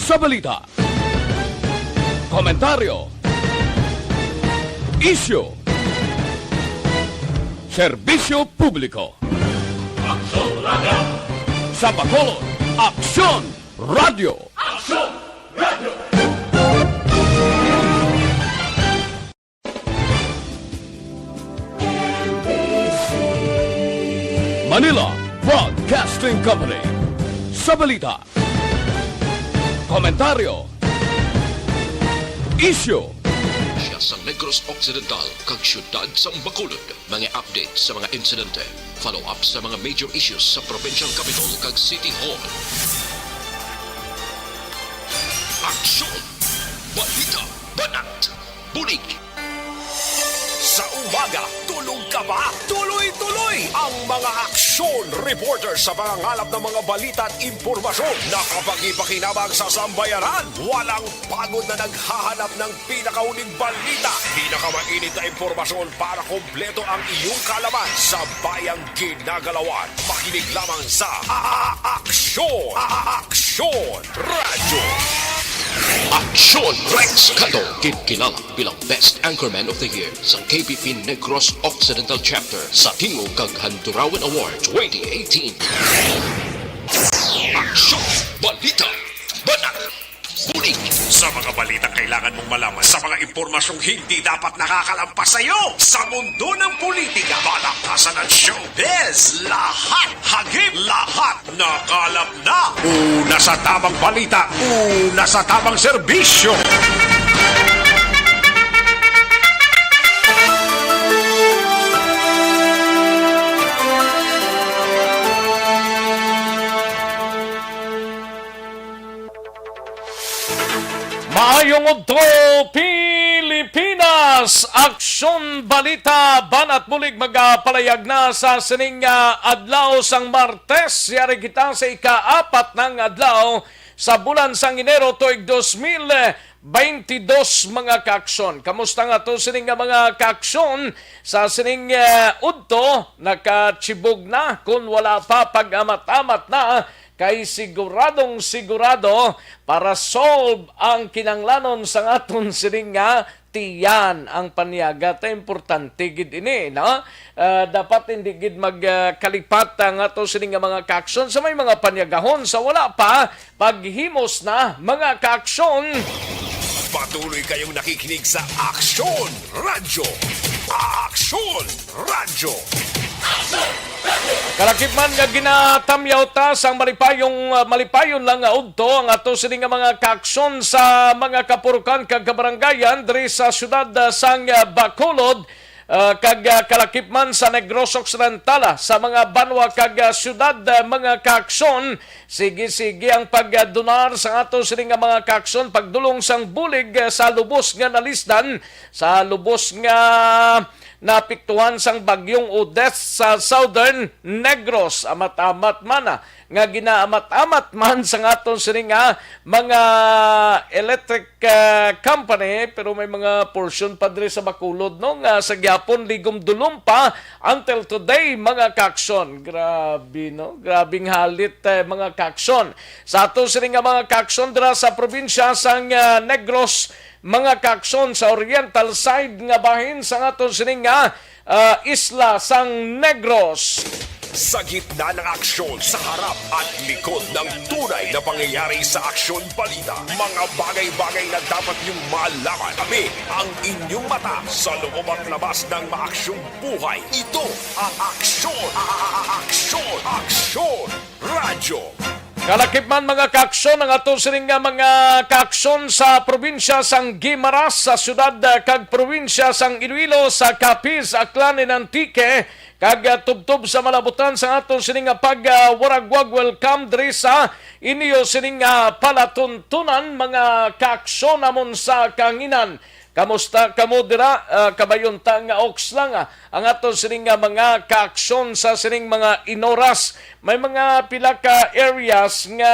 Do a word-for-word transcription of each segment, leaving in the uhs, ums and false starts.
Sa balita, komentaryo, isyu, serbisyo publiko. Aksyon Radio. Sa Bacolod, Aksyon Radio. Aksyon Radio. Manila Broadcasting Company. Sa balita, komentaryo, isyu, siya sa Negros Occidental kag siyudad sang Bacolod. Mga update sa mga insidente, follow-up sa mga major issues sa provincial capital kag city hall. Aksyon! Balita! Banat! Bulig! Sa umaga, tulog ka ba? Tuloy-tuloy ang mga aksyon reporter sa pangangalap ng mga balita at impormasyon na kapakipakinabang sa sambayanan. Walang pagod na naghahanap ng pinakahuling balita, pinakamainit na impormasyon para kompleto ang iyong kaalaman sa bayang ginagalawan. Makinig lamang sa A-, A-, Aksyon! A-, A-, Aksyon! Radyo. Aksyon Rex Cato, kinkilala bilang Best Anchorman of the Year sa K P P Negros Occidental Chapter sa Tingog kag Handurawan Award twenty eighteen. Aksyon! Balita! Banat! Bulig! Sa mga balitang kailangan mong malaman, sa mga impormasyong hindi dapat nakakalampas sa iyo, sa mundo ng politika, balakasan at showbiz, lahat hagip, lahat nakalap na. Una sa tamang balita, una sa tamang serbisyo. Maayong udto, Pilipinas! Aksyon Balita, Banat Bulig, magapalayag na sa sining, ah, adlaw sang Martes. Yari kita sa ikaapat nang adlaw sa bulan sang Enero tuig dos mil baynte dos, mga kaaksyon. Kamusta nga to sining nga mga kaaksyon sa sining, ah, udto? Nakachibog na, kun wala pa, pag-amat-amat na, kay siguradong sigurado para solve ang kinahanglanon sang aton sining nga tiyan. Ang panyaga ta, importante gid ini, no? Ah, dapat hindi gid mag, ah, kalipat ang ato sining nga mga kaaksyon sa may mga panyagahon. Sa wala pa, paghimos na, mga kaaksyon. Patuloy kayong nakikinig sa Aksyon Radyo. Aksyon Radyo. Kalakip man nga ginatamyaw ta sang malipayong, ah, malipayon lang nga udto ang ato sini nga mga kaaksyon sa mga kapurukan kag kabarangayan diri sa siyudad, ah, sang, ah, Bacolod, ah, kag, ah, kalakip man sa Negros Occidental, ah, sa mga banwa kag, ah, siyudad, ah, mga kaaksyon. Sige-sige ang pagdunar sa ato sini nga mga kaaksyon, pagdulong sang bulig, ah, sa lubos nga nalisdan, sa lubos nga naapektuhan sang Bagyong Odette sa Southern Negros. Amat-amat man, ah, nga ginaamat-amat man sang aton sini nga mga electric, ah, company, pero may mga portion pa diri sa Bacolod, no, nga sa gihapon ligom dulom pa until today, mga kaaksyon. Grabe, no? Grabing halit, eh, mga kaaksyon. Sa aton sini nga mga kaaksyon dira sa probinsya sang, ah, Negros, mga kaaksyon, sa oriental side nga bahin sang aton sini nga, ah, isla sang Negros. Sa gitna ng aksyon, sa harap at likod ng tunay na pangyayari sa Aksyon Balita, mga bagay-bagay na dapat niyong malaman. Kami ang inyong mata sa loob at labas ng maaksyong buhay. Ito ang Aksyon, a-, a-, a-, Aksyon, Aksyon Radyo. Kalakip man, mga kaaksyon, ang ato sining nga mga kaaksyon sa probinsya sang Guimaras, sa siyudad, ah, kag probinsya sang Iloilo, sa Capiz, Aklan, and Antique, kag, ah, tubtob sa malabutan sa ato sining nga pag, ah, waragwag, welcome diri sa inyo sining nga palatuntunan, mga kaaksyon namon sa kahanginan. Kamusta kamo dira? Ah, kabayon ta nga oks lang, ah, ang aton sining nga mga kaaksyon sa sining mga inoras. May mga pila ka areas nga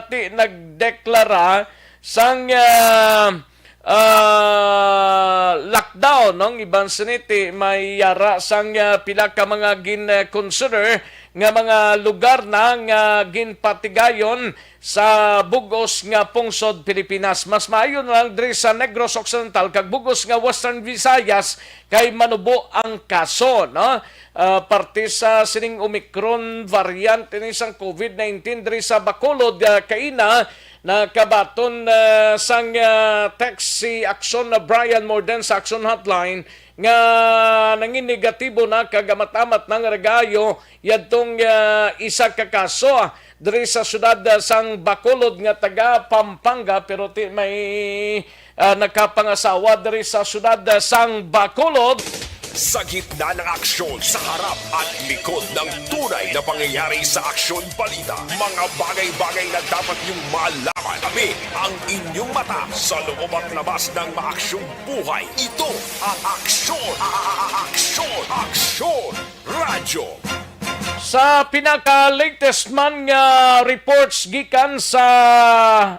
ti nagdeklara sang, ah, ah, lockdown, no? Iban sini ti may yara sang, ah, pila ka mga gin-consider nga mga lugar na nga ginpatigayon sa bug-os nga pungsod Pilipinas. Mas maayo na lang diri sa Negros Occidental kag bug-os nga Western Visayas kay manubo ang kaso, no? Ah, parte sa sining Omicron variant ini sang covid nineteen diri sa Bacolod, ah, kaina nakabaton, ah, sang, ah, text si Action na Brian Morden sa Action Hotline nga nanginegatibo na kag amat-amat nang regayo yadtong, ah, isa ka kaso, ah, diri sa siyudad, ah, sang Bacolod nga taga Pampanga, pero ti may, ah, nakapangasawa diri sa siyudad, ah, sang Bacolod. Sa gitna ng aksyon, sa harap at likod ng tunay na pangyayari sa Aksyon Balita, mga bagay-bagay na dapat niyong malaman. Kami ang inyong mata sa loob at labas ng maaksyong buhay. Ito ang Aksyon, a- a- a- Aksyon, Aksyon Radyo. Sa pinaka-latest man nga reports gikan sa,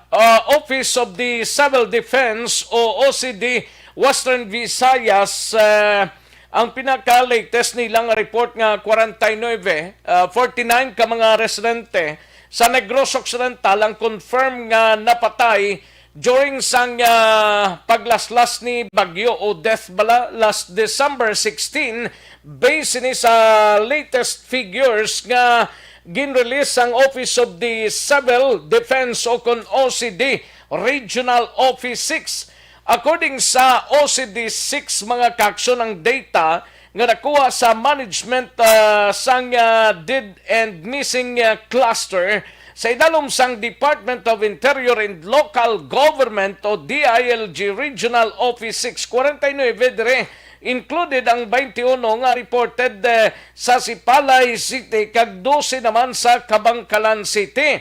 ah, Office of the Civil Defense o O C D Western Visayas, eh, ang pinaka-latest nilang report nga forty-nine, ah, forty-nine ka mga residente sa Negros Occidental ang confirm nga napatay during sang, ah, paglaslas ni Bagyo Odette bala last December sixteen. Base ni sa latest figures nga ginrelease sang Office of the Civil Defense o kon O C D Regional Office six. According sa O C D six, mga kaaksyon, ang data nga nakuha sa management, ah, sang, ah, dead and missing, ah, cluster sa idalom sang Department of Interior and Local Government o D I L G Regional Office six. Forty-nine diri, included ang twenty-one nga reported, eh, sa Sipalay City kag dose naman sa Kabankalan City.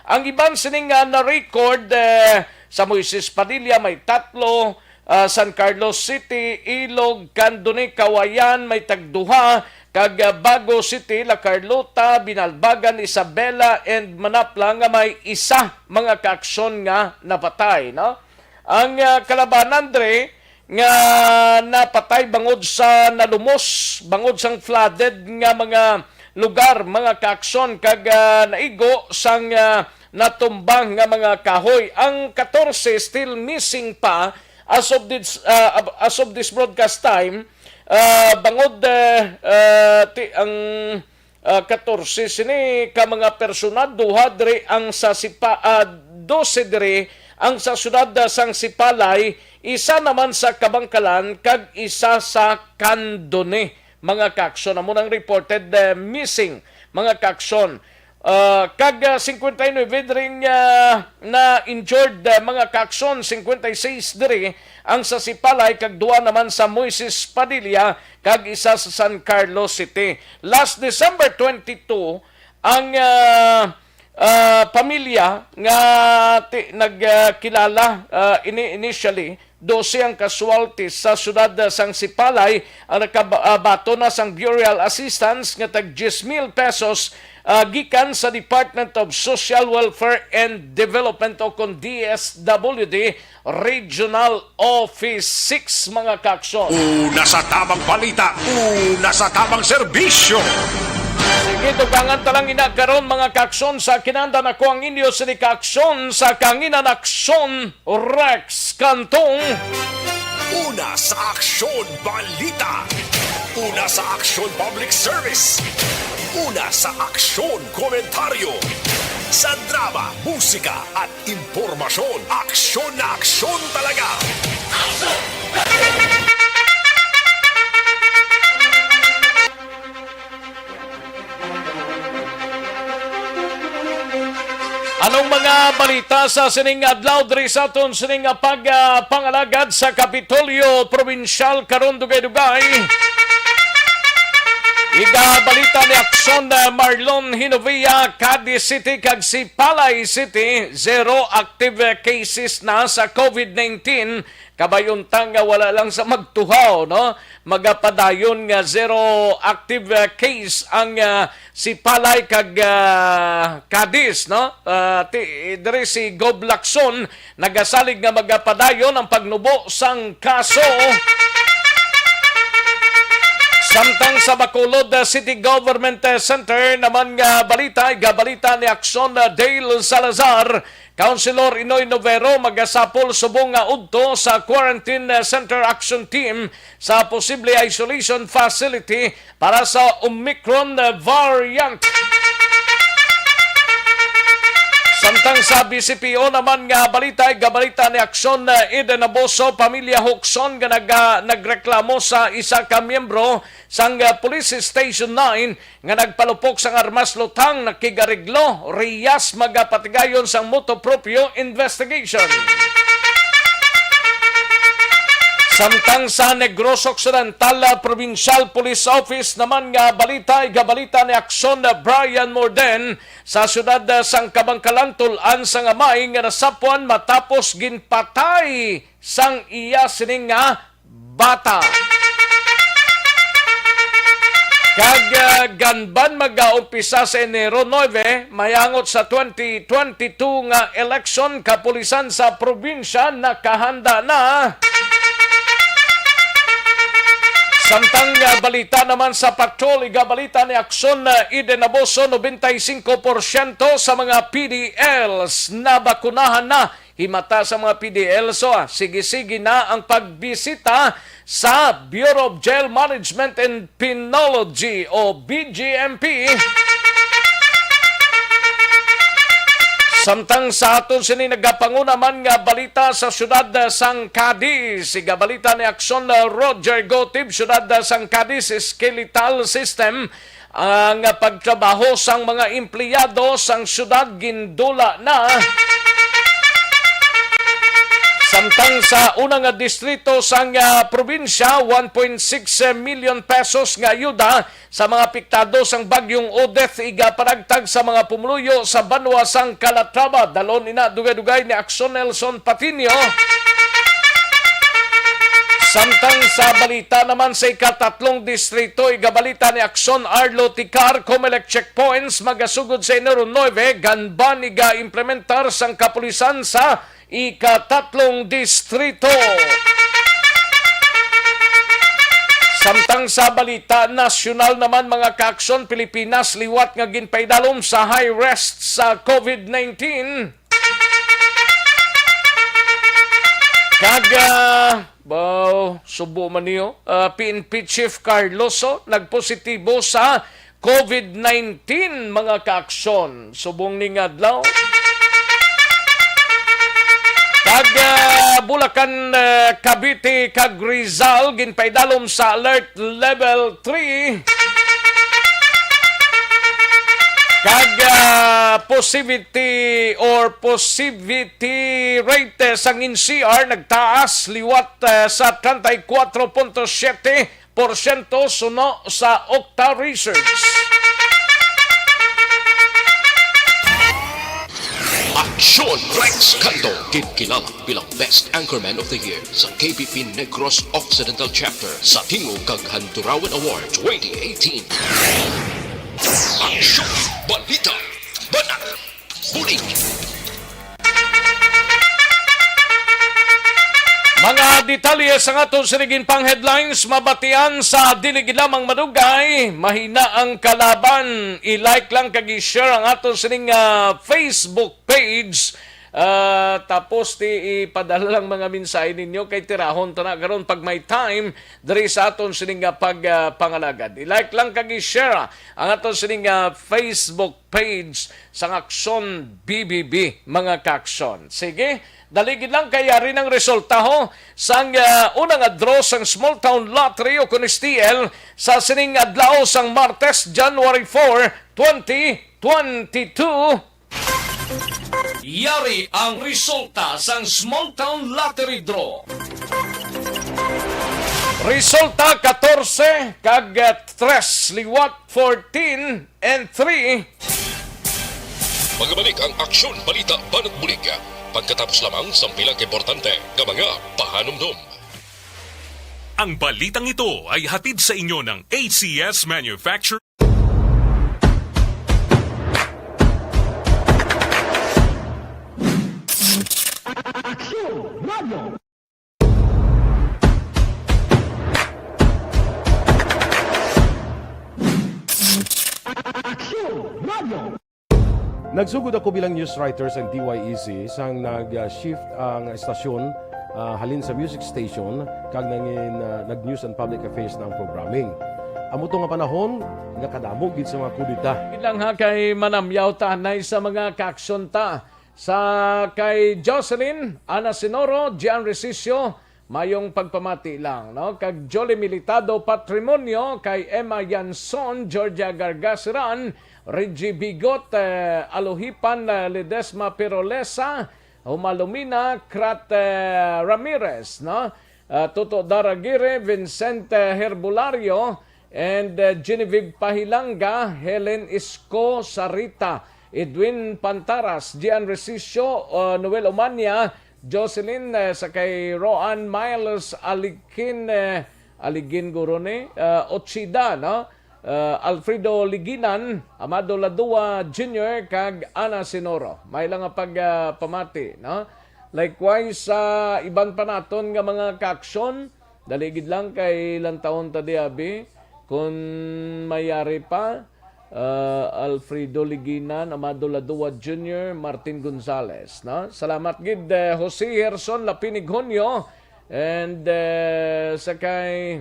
Ang iban sini nga na-record, eh, sa Moises Padilla may tatlo, ah, San Carlos City, Ilog, Candoni, Cauayan may tagduha, kag, ah, Bago City, La Carlota, Binalbagan, Isabela, and Manapla nga may isa, mga kaaksyon, nga napatay, no? Ang, ah, kalabanan dre nga napatay bangod sa nalumos, bangod sang flooded nga mga lugar, mga kaaksyon, kag, ah, naigo sang, ah, natumba nga mga kahoy. Ang katorse still missing pa as of this, ah, as of this broadcast time, ah, bangod, eh, ah, ti-, ang, ah, katorse sini ka mga persona, duha diri ang sa Sipa-, ah, dose diri ang sa siyudad, ah, sang Sipalay, isa naman sa Kabankalan, kag isa sa Candoni, mga kaaksyon. Amo nang reported, eh, missing, mga kaaksyon. Ah, kag, ah, fifty-nine diri, ah, na injured, ah, mga kaaksyon, fifty-six diri ang sa Sipalay, kag duha naman sa Moises Padilla, kag isa sa San Carlos City. Last December twenty-two, ang, ah, ah, pamilya nga ti-, nagkilala, ah, ini initially, dose ang casualties sa siyudad, ah, sang Sipalay ang nakabaton na sang burial assistance nga tag diyes mil pesos, ah, gikan sa Department of Social Welfare and Development o kon D S W D Regional Office six, mga kaaksyon. Una sa tamang balita, una sa tamang serbisyo. Sige, dugangan ta lang ina karon, mga kaaksyon, sa kinahanglan. Ako ang inyo sini kaaksyon sa Kanginan Aksyon, Rex Cantong. Una sa Aksyon Balita. Una sa Aksyon Public Service. Una sa Aksyon Komentaryo. Sa drama, musika, at impormasyon, aksyon na aksyon talaga. Anong mga balita sa sining adlaw diri sa aton sining pag, ah, pangalagad sa Kapitolyo Probinsyal karon, dugay-dugay? Igabalita ni Aksyon, ah, Marlon Hinovia, Cadiz City kag Sipalay City, zero active, ah, cases na sa covid nineteen. Kabay unta nga wala lang sa magtuhaw, no? Magapadayon nga zero active, ah, case ang, ah, Sipalay kag, ah, Cadiz, no? Ah, ti-, diri si Gob Lacson nagasalig nga magapadayon ang pagnubo sang kaso. Samtang sa Bacolod, uh, City Government, uh, Center naman nga balita, igabalita ni Action, uh, Dale Salazar, Councilor Inoy Novero magasapol subong nga udto sa Quarantine, uh, Center Action Team sa posible isolation facility para sa Omicron, uh, variant. Samtang sa B C P O naman nga balita, igabalita ni Action, uh, Eden Abuso, Pamilya Hukson nga nag-, uh, nagreklamo sa isa ka miyembro sang, uh, Police Station nine nga nagpalupok sang armas lutang nakigareglo, riyas magapatigayon sang motu proprio investigation. Samtang sa Negros Occidental, ah, Provincial Police Office naman nga balita, igabalita ni Action, ah, Brian Morden, sa siyudad, ah, sang Kabangkalan, tul-an sang amay nga nasapwan matapos ginpatay sang iya sining nga bata. Kag, ah, ganban magaumpisa sa Enero nuebe, mayangot sa twenty twenty-two nga eleksyon, kapulisan sa probinsya nakahanda na. Samtang, ah, balita naman sa patrol, igabalita ni Action, ah, Eden Abuso, noventa y cinco por ciento sa mga P D Ls nabakunahan na. Himata sa mga P D L, so, ah, sige-sige na ang pagbisita sa Bureau of Jail Management and Penology o B J M P. Samtang sa aton sini nagapanguna man nga balita sa siyudad, ah, sang Cadiz, igabalita ni Action, ah, Roger Gotib, siyudad, ah, sang Cadiz, skeletal system ang pagtrabaho sang mga empleyado sang siyudad gindula na. Samtang sa una nga distrito sang, ah, probinsya, one point six million pesos nga ayuda sa mga apektado sang Bagyong Odette, igapanagtag sa mga pumuluyo sa banwa sang Calatrava. Dalon ina dugay-dugay ni Action Nelson Patiño. Samtang sa balita naman sa ikatatlong distrito, igabalita ni Action Arlo Ticar, Comelec checkpoints magasugod sa Enero nuebe, ganban iga-implementar sang kapulisan sa ikatatlong distrito. Samtang sa balita nasyonal naman, mga ka-aksyon, Pilipinas liwat nga ginpaidalom sa high risk sa COVID nineteen. Kag, ah, baw, subo man niyo, ah, P N P Chief Carlos, oh, nagpositibo sa COVID nineteen, mga ka-aksyon, subong ning adlaw. Kag, ah, Bulacan, ah, Cavite, kag Rizal ginpaidalom sa alert level three. Kag, ah, positivity or positivity rate sang N C R nagtaas liwat, ah, sa treinta y cuatro punto siete porsyento suno sa Octa Research. Aksyon Rex Canto, ginkilala bilang Best Anchorman of the Year sa K P P Negros Occidental Chapter sa Tingog kag Handurawan Award twenty eighteen. Aksyon, balita, banat, bulig. Mga detalye sa aton sining pang headlines mabatian sa dili gid lamang madugay. Mahina ang kalaban. I-like lang kag i-share ang aton sining, ah, Facebook page. Ah, tapos ti ipadala lang mga mensahe ninyo kay tirahon ta na karon pag may time diri sa aton sining nga pag, ah, pangalagad. I-like lang kag i-share ang aton sining nga Facebook page sang Aksyon B B B, mga ka-aksyon. Sige, dali gid lang kay yari nang resulta ho sang, ah, una nga draw sang Small Town Lottery o kun S T L sa sining adlaw sang Martes, January four, twenty twenty-two. Yari ang resulta sang Small Town Lottery Draw. Resulta, katorse kag, ah, tres, liwat, fourteen and three. Magabalik ang Aksyon, Balita, Banat, Bulig pagkatapos lamang sang pila ka importante nga mga pahanumdom. Ang balitang ito ay hatid sa inyo ng A C S Manufacturing. Aksyon Radio. Aksyon Radio. Nagsugod ako bilang news writer sa D Y E C sang nag-shift ang estasyon, ah, halin sa music station kag nangin, ah, nag-news and public affairs na ang programming. Amo to nga panahon nga kadamo gid sa mga kudeta. Lang ha kay manamyaw ta anay sa mga kaaksyon ta. Sa kay Jocelyn, Ana Sinoro, Gian Resicio, mayong pagpamati lang, no? Kag Jolly Militado Patrimonio, kay Emma Yanson, Georgia Gargasiran, Reggie Bigot, eh, Aluhipan, eh, Ledesma Pirolesa, Humalumina, Krat, eh, Ramirez, no? Ah, Toto Daragire, Vincent, eh, Herbolario, and, eh, Genevieve Pahilanga, Helen Isko Sarita, Edwin Pantaras, Gian Resicio, uh, Noel Omania, Jocelyn, uh, sa kay Roan Miles Alikin, uh, Aligin guro ni, uh, Ochida, no? Uh, Alfredo Liginan, Amado Ladua Junior, kag Ana Sinoro. May lang nga pag, uh, pamati, no? Likewise, sa iban pa naton nga mga kaaksyon, dali gid lang kay lantawon ta di, abi. Kun mayari pa, ah, Alfredo Liginan, Amado Ladua Junior, Martin Gonzales, no? Salamat gid, eh, Jose Herson Lapinig Junio, and, eh, sa kay,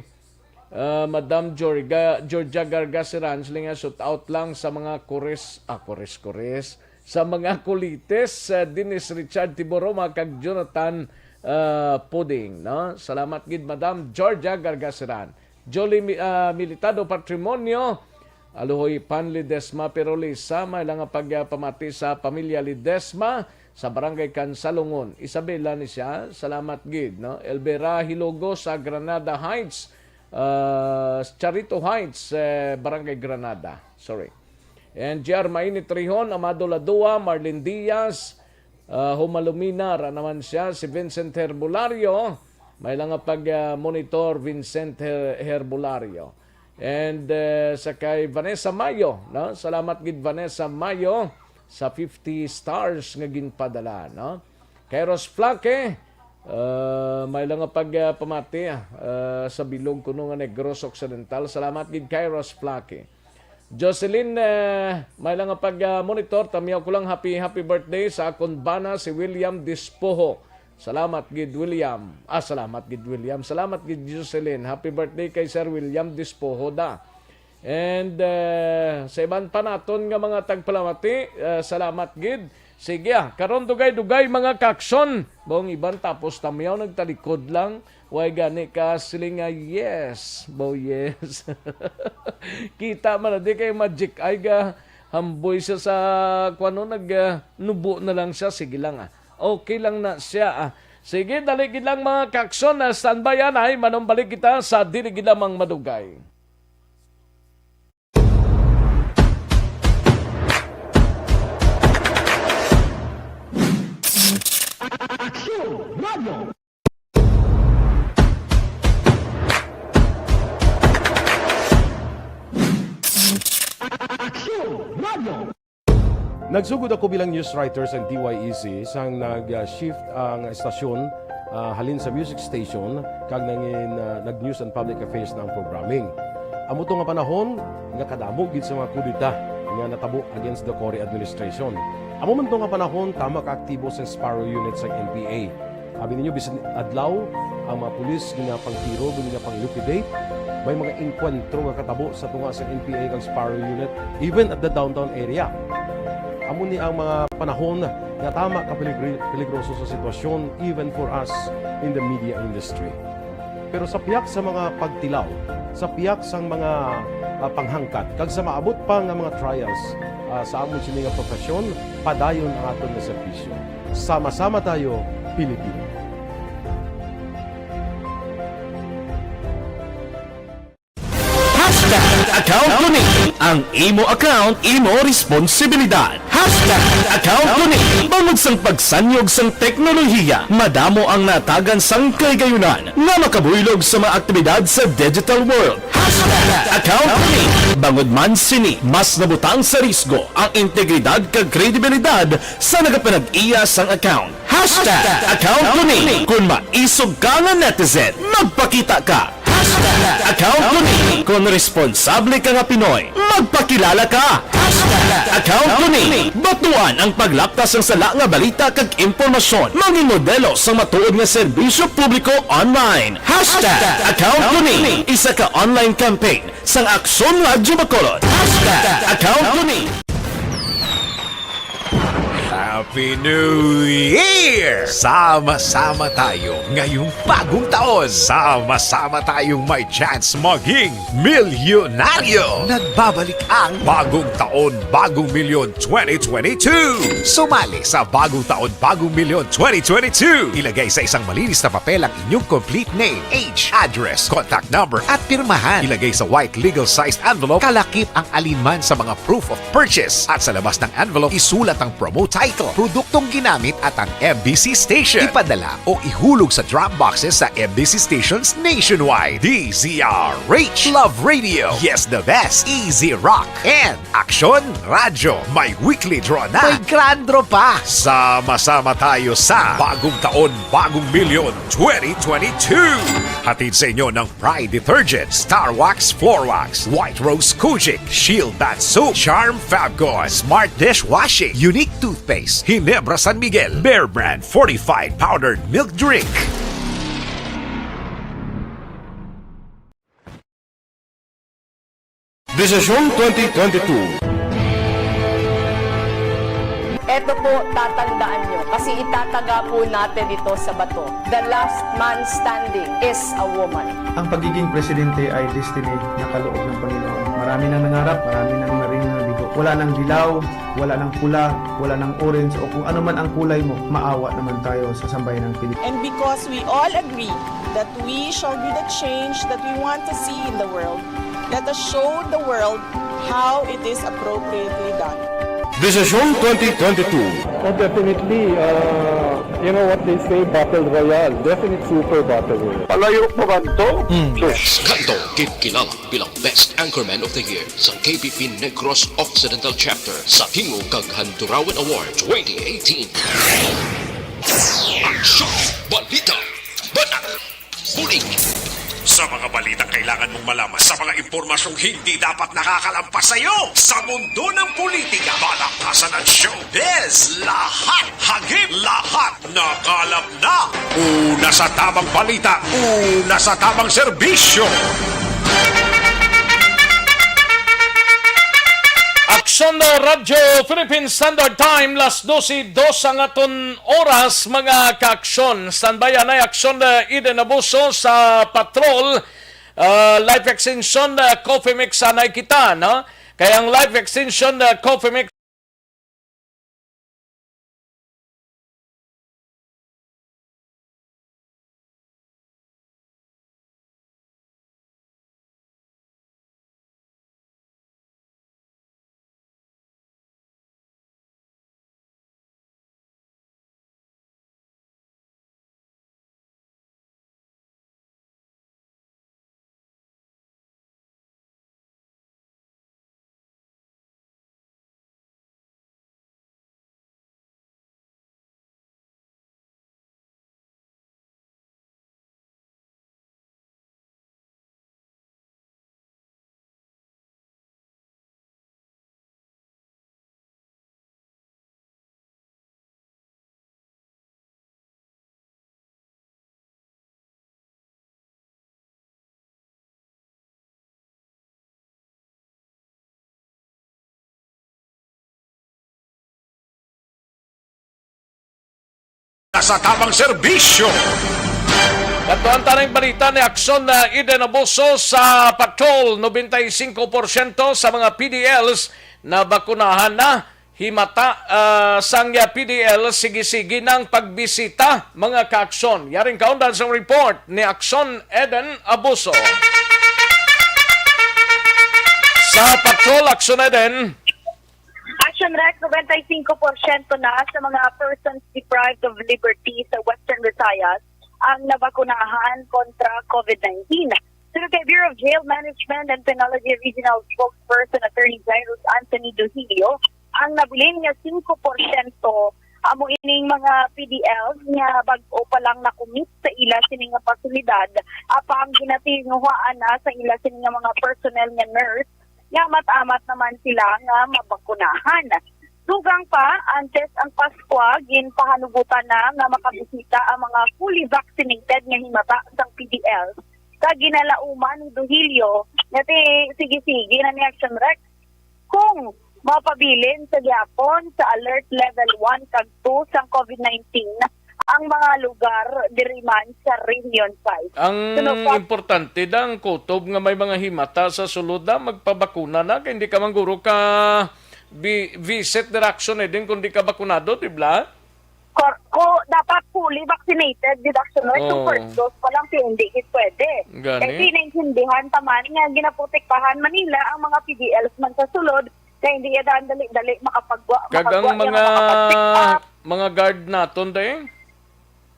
ah, Madam Georgia, Georgia Gargasiran, sila nga shout out lang sa mga Kores, ah, Kores, Kores, sa mga Kulites, ah, Dennis Richard Tiboroma kag Jonathan, ah, Puding, no? Salamat gid, Madam Georgia Gargasiran. Jolly Mi-, ah, Militado Patrimonio, Aluhoy Pan Ledesma Pirolisa, may lang nga pagpamati sa pamilya Ledesma sa Barangay Kansalungon. Isabela ni siya, salamat gid, no? Elvira Hilogo sa Granada Heights, ah, Charito Heights, eh, Barangay Granada. Sorry. And G R Mainit Rihon, Amado Ladua, Marlene Diaz, ah, Humalumina ra naman siya, si Vincent Herbolario, may lang nga pag, ah, monitor, Vincent Her-, Herbolario. And, eh, sa kay Vanessa Mayo, no? Salamat gid, Vanessa Mayo, sa fifty stars nga ginpadala, no? Kairos Flaque, ah, may lang nga pag, ah, pamati, ah, sa bilog kuno nga Negros Occidental. Salamat gid, Kairos Flaque. Jocelyn, eh, may lang nga pag, ah, monitor. Tamiyaw ko lang, happy, happy birthday sa akon bana, si William Dispoho. Salamat gid, William. Ah, salamat gid, William. Salamat gid, Jocelyn. Happy birthday kay Sir William Dispoho da. And, eh, sa iban pa naton nga mga tagpalamati, eh, salamat gid. Sige, ah, karon dugay-dugay, mga kaaksyon. Bong iban tapos tamiyaw nagtalikod lang. Way gani ka siling nga, "Yes, bo, yes." Kita man na, di kay Magic Eye ga hamboy siya sa, kuwano, nag, ah, nubo na lang siya. Sige lang, ah. Okay lang na siya, ah. Sige, dali gid lang, mga kaaksyon, ah, standby, anay, manumbalik kita sa dili gid lamang madugay. Aksyon Radio. Aksyon Radio. Nagsugod ako bilang news writer sa D Y E C sang nag-shift ang estasyon, ah, halin sa music station kag nangin, ah, nag-news and public affairs na ang programming. Amo to nga panahon nga kadamo gid sa mga kudeta nga natabo against the Cory administration. Amo man to nga panahon tama kaaktibo sang Sparrow Unit sang N P A. Abi ninyo, bisan adlaw, ang mga pulis ginapangtiro, ginapang-liquidate. May mga engkwentro nga katabo sa tunga sa N P A kag Sparrow Unit, even at the downtown area. Amo ni ang mga panahon nga tama ka peligri-, peligroso sa sitwasyon, even for us in the media industry. Pero sa pihak sa mga pagtilaw, sa pihak sang mga, ah, panghangkat, kag sa maabot pa nga mga trials, ah, sa amon sini nga profesyon, padayon ang aton nga serbisyo. Sama-sama tayo, Pilipino. Hashtag account ko ni. Ang imo account, imo responsibilidad. Hashtag account ko ni. Bangod sang pagsanyog sang teknolohiya, madamo ang natagan sang kahigayunan nga makabuylog sa mga aktibidad sa digital world. Hashtag account ko ni. Bangod man sini, mas nabutang sa risgo ang integridad kag kredibilidad sa nagapanag-iya sang account. Hashtag account ko ni. Kung maisog ka nga netizen, magpakita ka. Account ko ni. Kon responsable ka nga Pinoy, magpakilala ka. Hashtag account ko ni. Batuan ang paglapkas sang sala nga balita kag impormasyon. Mangin modelo sang matuod nga serbisyo publiko online. Hashtag account ko ni. Isa ka online campaign sang Aksyon Radyo Bacolod. Hashtag account ko ni. Happy New Year! Sama-sama tayo ngayong bagong taon. Sama-sama tayong may chance maging milyonaryo. Nagbabalik ang Bagong Taon, Bagong Milyon twenty twenty-two. Sumali sa Bagong Taon, Bagong Milyon twenty twenty-two. Ilagay sa isang malinis na papel ang inyong complete name, age, address, contact number, at pirmahan. Ilagay sa white legal-sized envelope, kalakip ang alinman sa mga proof of purchase. At sa labas ng envelope, isulat ang promo title, produktong ginamit at ang M B C station. Ipadala o ihulog sa drop boxes sa M B C stations nationwide. D Z R H, Love Radio, Yes the Best, Easy Rock, and Aksyon Radyo. May weekly draw na. May grand draw pa. Sama-sama tayo sa Bagong Taon, Bagong Milyon twenty twenty-two. Hatid sa inyo ng Pride Detergent, Star Wax Floor Wax, White Rose Kojic, Shield Bath Soap, Charm Fabcon, Smart Dishwashing, Unique Toothpaste, Ginebra San Miguel, Bear Brand Fortified Powdered Milk Drink. Desisyon twenty twenty-two. Eto po, tatandaan nyo, kasi itataga po natin ito sa bato. The last man standing is a woman. Ang pagiging presidente ay destiny na kaloob ng Panginoon. Marami nang nangarap, marami nang naring nabigo. Wala nang dilaw, wala nang pula, wala nang orange, o kung ano man ang kulay mo, maawa naman tayo sa sambayan ng Pilipinas. And because we all agree that we shall be the change that we want to see in the world, let us show the world how it is appropriately done. Desisyon twenty twenty-two. Oh, definitely. Uh, you know what they say, battle royale. Definite super battle royale. Palayo pa ba to? Mm. Sus. Kanto, gid kilala bilang Best Anchorman of the Year sa K P P Negros Occidental Chapter sa Tingog kag Handurawan Award twenty eighteen. Aksyon! Balita! Banat! Bulig! Sa mga balitang kailangan mong malaman, sa mga impormasyong hindi dapat nakakalampas sa iyo, sa mundo ng politika, palakasan at showbiz, lahat hagip, lahat nakalap na. Una sa tamang balita, una sa tamang serbisyo. Aksyon na Radyo Philippine Standard Time, las dose dos ang aton oras, mga kaaksyon. Standby anay Aksyon na Eden Abuso sa patrol, ah, life extension, ah, coffee mix anay kita, no? Kay ang life extension, ah, coffee mix Sa tamang serbisyo. Kadtuan ta ning balita ni Aksyon na Eden Abuso sa patrol, noventa y cinco porsyento sa mga P D Ls na bakunahan na. Himata, ah, sang iya P D L, sige-sige nang pagbisita, mga kaaksyon. Yaring kaundan sang report ni Aksyon Eden Abuso. Sa patrol, Aksyon Eden. Action Rex, noventa y cinco porsyento na sa mga persons deprived of liberty sa Western Visayas ang nabakunahan kontra COVID nineteen. Suno kay Bureau of Jail Management and Penology Regional Spokesperson Attorney Jairus Anthony Duhilio, ang nabilin nga singko porsyento Amo ining mga P D Ls nga bag-o pa lang nakumit sa ila sini nga pasilidad, apang ginatinguhaan na sa ila sini nga mga personnel nga nurse nga amat-amat naman sila nga mabakunahan. Dugang pa, antes ang Paskwa, ginpahanugutan na nga makabisita ang mga fully vaccinated nga himata sang P D Ls. Sa ginalauman ni Duhilio, nga ti sige-sige na ni Action Rec kung mapabilin sa gihapon sa alert level one kag two sang COVID nineteen ang mga lugar diri man sa Region five. Ang Suno pa. Importante da ang kutob nga may mga himata sa sulod na magpabakuna na, kay hindi ka mangguro ka bi-, visit direction eh din kung di ka bakunado, di ba? Kor-, ko, dapat fully vaccinated, deduction rate, yung Oo. First dose pa lang, kaya hindi gid pwede. Gani. Kasi naintindihan ta man nga ginaprotektahan man nila ang mga P D Ls man sa sulod, kaya hindi yan dali-dali makapagwa-, Kag ang makagwa, yung mga mga, makapag-pick up. Mga guard naton, day?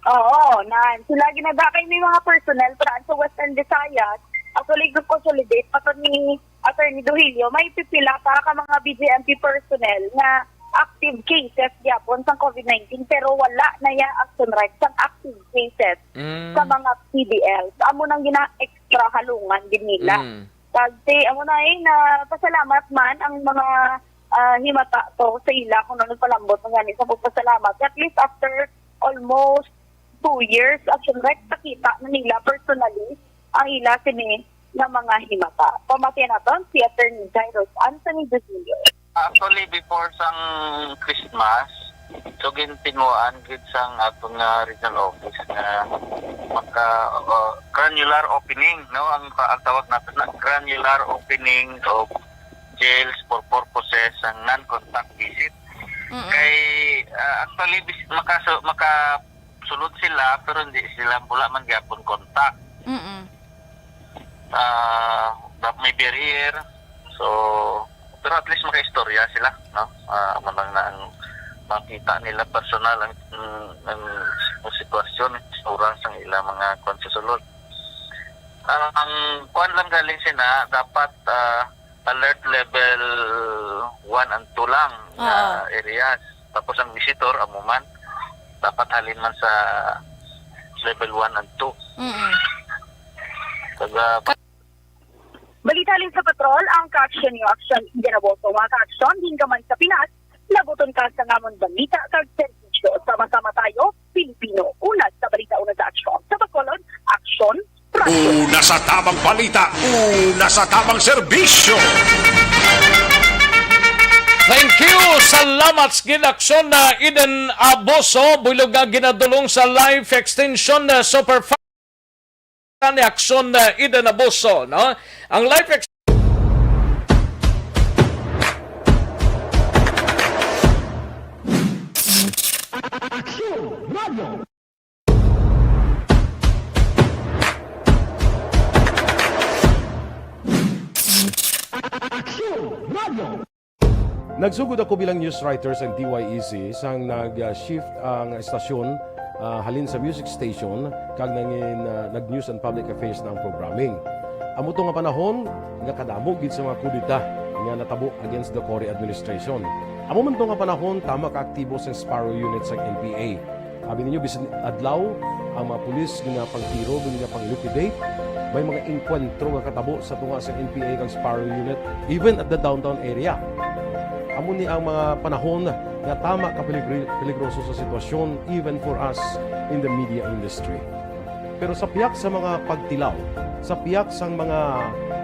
Oo, na sila ginadakay may mga personnel para sa Western Visayas. Actually, nag-consolidate pa to ni Attorney Duhilio, may pipila pa ka mga B J M P personnel nga active cases gyapon sang COVID nineteen, pero wala na ya action rights sang active cases Mm. sa mga P D L. Amo nang gina-extra halungan din nila. Mm. Kag ti, amo na eh, na pasalamat man ang mga, ah, himata to sa ila kung ano nagpalambot ng gani sa pagpasalamat. At least after almost two years, action rights, nakita na nila personally ang ila sini nga mga himata. Pamatian naton si Attorney Jairus Anthony Duhilio. Actually, before sang Christmas, so gintinguan gid sang aton nga regional office nga maka, uh, granular opening, no? Ang, ang tawag natin na granular opening of jails for purposes ng non-contact visit. Mm-mm. Kay, ah, actually, bis-, makaso-, maka-, sulod sila, pero hindi sila, wala man gyapon contact. Mm-mm. Ah, da-, may barrier. So, pero at least makaistorya sila, no? Ah, amo lang na ang makita nila personal ang, ang, ang sitwasyon, oras ang ilang mga kwan sa sulod. Ang, ang kwan lang galing sina, dapat, ah, alert level one and two lang nga Oo. areas. Tapos ang visitor, amo man, dapat halin man sa level one and two. Mm-mm. Taga Balita halin sa patrol, ang Kaaksyon New Action, Indian Abuso, mga kaaksyon, hinggaman sa Pinas, labuton ka sa ngamon balita kag serbisyo. Sama-sama tayo, Pilipino. Una sa balita, una sa aksyon. Sa Bacolod, aksyon, Una sa tabang balita, una sa tabang serbisyo. Thank you. Salamat sa ginaksyon na Eden Abuso, bulog nga ginadulong sa Life Extension, uh, Superfast ni Aksyon, uh, Eden Abuso, no? Ang Life Ex- Nagsugod ako bilang news writer sa D Y E C sang nag-shift ang estasyon, ah, halin sa music station kag nangin, ah, nag-news and public affairs na ang programming. Amo to nga panahon nga kadamo gid sa mga kudeta nga natabo against the Cory administration. Amo man to nga panahon tama ka aktibo sang Sparrow Unit sang N P A. Abi ninyo, bisan adlaw, ang mga pulis ginapangtiro, ginapang-liquidate. May mga engkwentro nga katabo sa tunga sa N P A kag Sparrow Unit, even at the downtown area. Amo ni ang mga panahon nga tama ka peligri-, peligroso sa sitwasyon, even for us in the media industry. Pero sa pihak sa mga pagtilaw, sa pihak sang mga,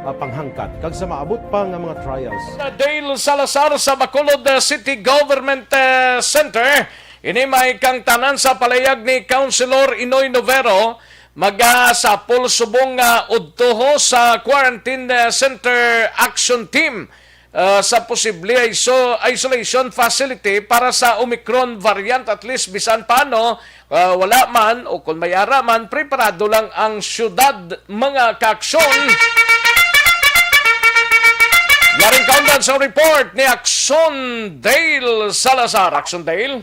ah, panghangkat, kag sa maabot pa nga mga trials. Dale Salazar sa Bacolod, uh, City Government, uh, Center, ini may kangtanan sa palayag ni Councilor Inoy Novero, magasapol subong nga udtoho sa quarantine, uh, center action team, uh, sa posible iso-, isolation facility para sa Omicron variant. At least, bisan paano, uh, wala man o kung may ara man, preparado lang ang syudad, mga kaaksyon. Paring kaundan sa report ni Action Dale Salazar. Action Dale?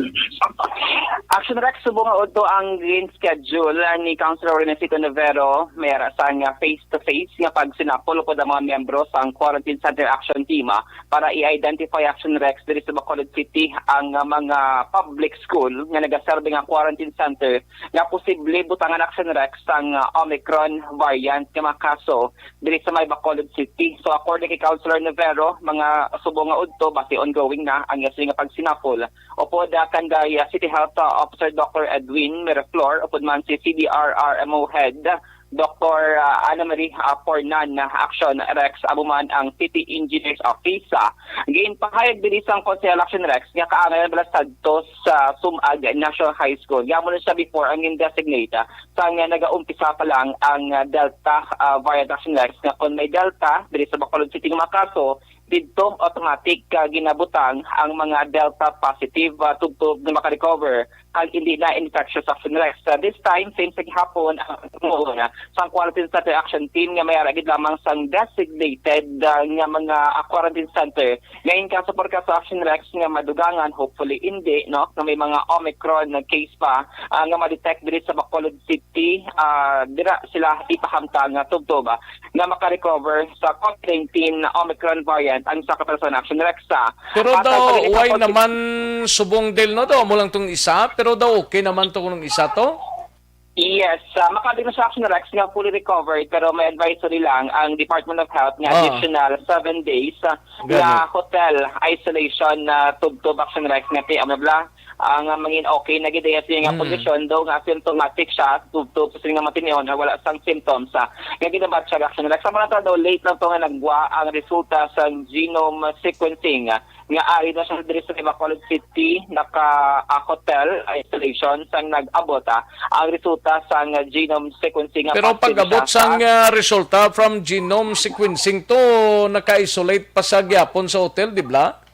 Action Rex, subong nga udto ang green schedule ni Councilor Renesito Navero, may ara sang face-to-face nga pagsinapol upod ang mga miyembro sang Quarantine Center Action Team, ah, para i-identify, Action Rex, diri sa Bacolod City ang, ah, mga public school nga nagaserbi nga quarantine center nga posible butangan, Action Rex, sang, ah, Omicron variant nga mga kaso diri sa may Bacolod City. So, according kay Councilor Navero, mga subong nga udto, basi ongoing na ang iya sini nga pagsinapol. Upod, ah, kan kay, ah, City Health, ah, Officer Doctor Edwin Miraflor, upod man si C D R R M O Head, Doctor, ah, Ana Marie, ah, Pornan, ah, Action Rex, amo man ang City Engineers Office. Ah, ginpahayag diri sang Konsehal, Action Rex, nga kaangay bala sadto sa Sumag National High School. Nga amo na siya before ang gin-designate, ah, sang nagaumpisa pa lang ang, ah, Delta, ah, variant, Action Rex, nga kon may Delta diri sa Bacolod City nga mga kaso, didto automatic, ah, ginabutang ang mga Delta positive, ah, tubtob nga makarecover kag hindi na infectious, Action Rex. Ah, this time, same sa gihapon ang sang quarantine center action team nga may ara gid lamang sang designated, ah, nga mga, ah, quarantine center. Nga in kaso por kaso, Action Rex, nga madugangan, hopefully hindi, no, nga may mga Omicron na case pa, ah, nga ma-detect diri sa Bacolod City, ah, dira sila ipahamtang nga tubtob, ah, nga makarecover sa COVID nineteen Omicron variant ang isa ka persona, Action Rex. Sa Pero patag daw, pa rin why ikaw, naman subong Del, no? Daw, amo lang tong isa, pero daw okay naman to kung isa to? Yes, uh, makabig na sa Action Rex nga fully recovered, pero may advisory lang ang Department of Health nga Ah. additional seven days, uh, Gani. nga hotel isolation na tubtob, Action Rex, nga ti-, ano bla, ang, ah, mangin okay na gid iya siya nga Mm. kondisyon, daw nga asymptomatic siya, tubtob sa sining nga mga tinion, nga wala sang symptoms, ah, nga ginabatch siya, Action Rex. Sa mga daw, late lang to nga nagwa ang resulta sa genome sequencing, ah, nga ari na siya diri sa Bacolod City, naka, ah, hotel isolation sang nag-abot, ah, ang resulta sang genome sequencing nga Pero positive pag-abot siya sa sang, ah, resulta from genome sequencing to, naka-isolate pa sa gyapon sa hotel, di bla?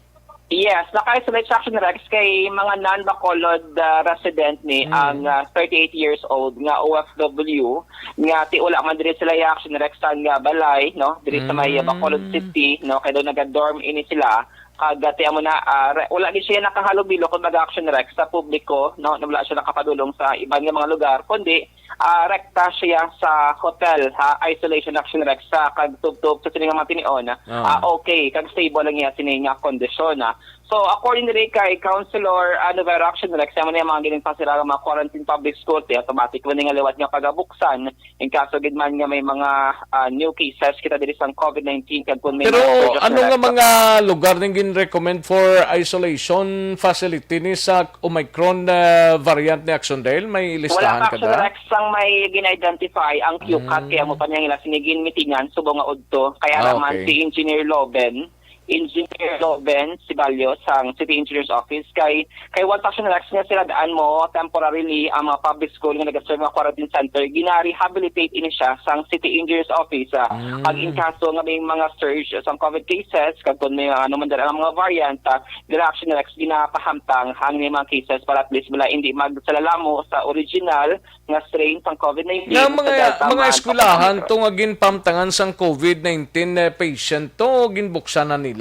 Yes, naka-isolate sa Action Rex kay mga non-Bacolod, ah, resident ni Mm. ang, ah, thirty-eight years old nga O F W nga ti wala man diri sila i-, Action Rex, sa nga balay, no, diri sa may, ah, Bacolod Mm. City, no, kay daw naga-dorm ini sila. Kag, ah, ti amo na, ah, re-, wala gid siya nakahalubilo, kumbaga, Action Rex, sa publiko, no, na wala siya nakapadulong sa iban nga mga lugar, kundi ah, rekta siya sa hotel, ha, isolation, Action Rex, sa kagtubtob sa sini nga mga tinion, Ah. ah, okay, kag stable ang iya sini nga kondisyon, ah. So, according diri kay Councilor, ah, Novero, Action Rex, amo na yung mga gining pasira nga mga quarantine public school, ti automatic man nga liwat nga pagabuksan, in kaso gid man nga may mga, ah, new cases kita diri sang COVID nineteen, kag kung may Pero mga projects ano na nga rex-, mga lugar ning gin-recommend for isolation facility ni sa Omicron, ah, variant ni Action Dale? May Wala listahan pa, ka Action da? Rex, sang may gin-identify ang Q CAT, Mm. kaya mo pa niya nila sinigin mitingan, subong nga udto. Kaya Ah, naman okay. si Engineer Loben, Engineer Loben Sibalyo sang City Engineer's Office, kay, kay one Action Rex nga sila daan mo temporarily ang mga public school nga nagaserve nga quarantine center, gina-rehabilitate ini siya sang City Engineer's Office. Ah, Mm. pag in kaso nga may mga surge sang COVID cases, kag kung may ano man dala nga mga variant, ah, dira Action Rex ginapahamtang ang mga cases para at least wala hindi magsalalamo sa original nga strain sang COVID nineteen Nga sa mga, Delta mga man, eskwelahan Omicron. To nga ginpamtangan sang COVID nineteen, eh, patient to, ginbuksan na nila?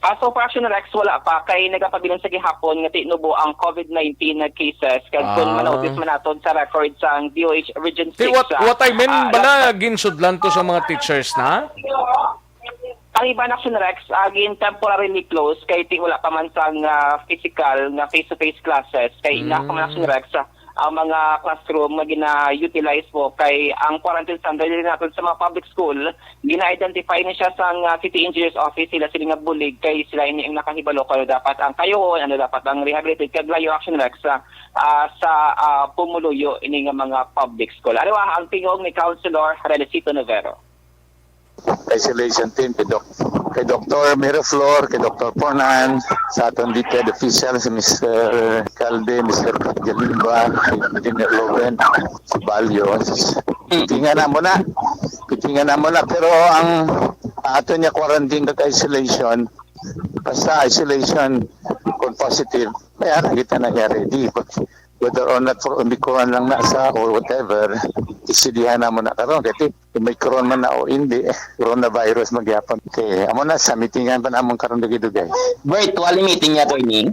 Ah, so far, Action Rex, wala pa. Kay nagapabilin sa gihapon nga tinubo ang COVID nineteen na cases. Kag kung Ah. manotice man naton sa record sang D O H Region Ti, six, what, ah, what I mean ah, bala, last ginsudlan to sa mga teachers na? Ang iban, Action Rex, ah, gin temporarily closed kay ti wala pa man sang, ah, physical nga face-to-face classes. Kay ina ko man, Action Mm. Rex, ah, ang mga classroom nga gina-utilize mo kay ang quarantine center din natin sa mga public school, gina-identify na siya sa, ah, City Engineers Office, sila sila nga bulig kay sila ini ang nakahibalo kung ano dapat ang kayuhon, ano dapat ang rehabilitate kag layo, Action Rex, sa, ah, sa, ah, pumuluyo ini nga mga public school. Ano, ah, ang tingog ni Councilor Relicito Novero. Isolation team kay Doc-, kay Doktor Miraflor, kay Doktor Pornan, sa aton DepEd official, si Mister Calde, Mister Galimba, si Engineer Loben, si Balyos. Pitingan na mo na. Pitingan na mo na. Pero ang ato niya quarantine at isolation, basta isolation, kung positive, kaya na kita na niya ready. Pag whether or not for Omicron lang na sa or whatever, isudihan namo na karon. Kay Omicron man na o hindi, coronavirus man gyapon. Okay, amo na sa meetingan pa namon karon dugay-dugay. Virtual meeting niya, attorney?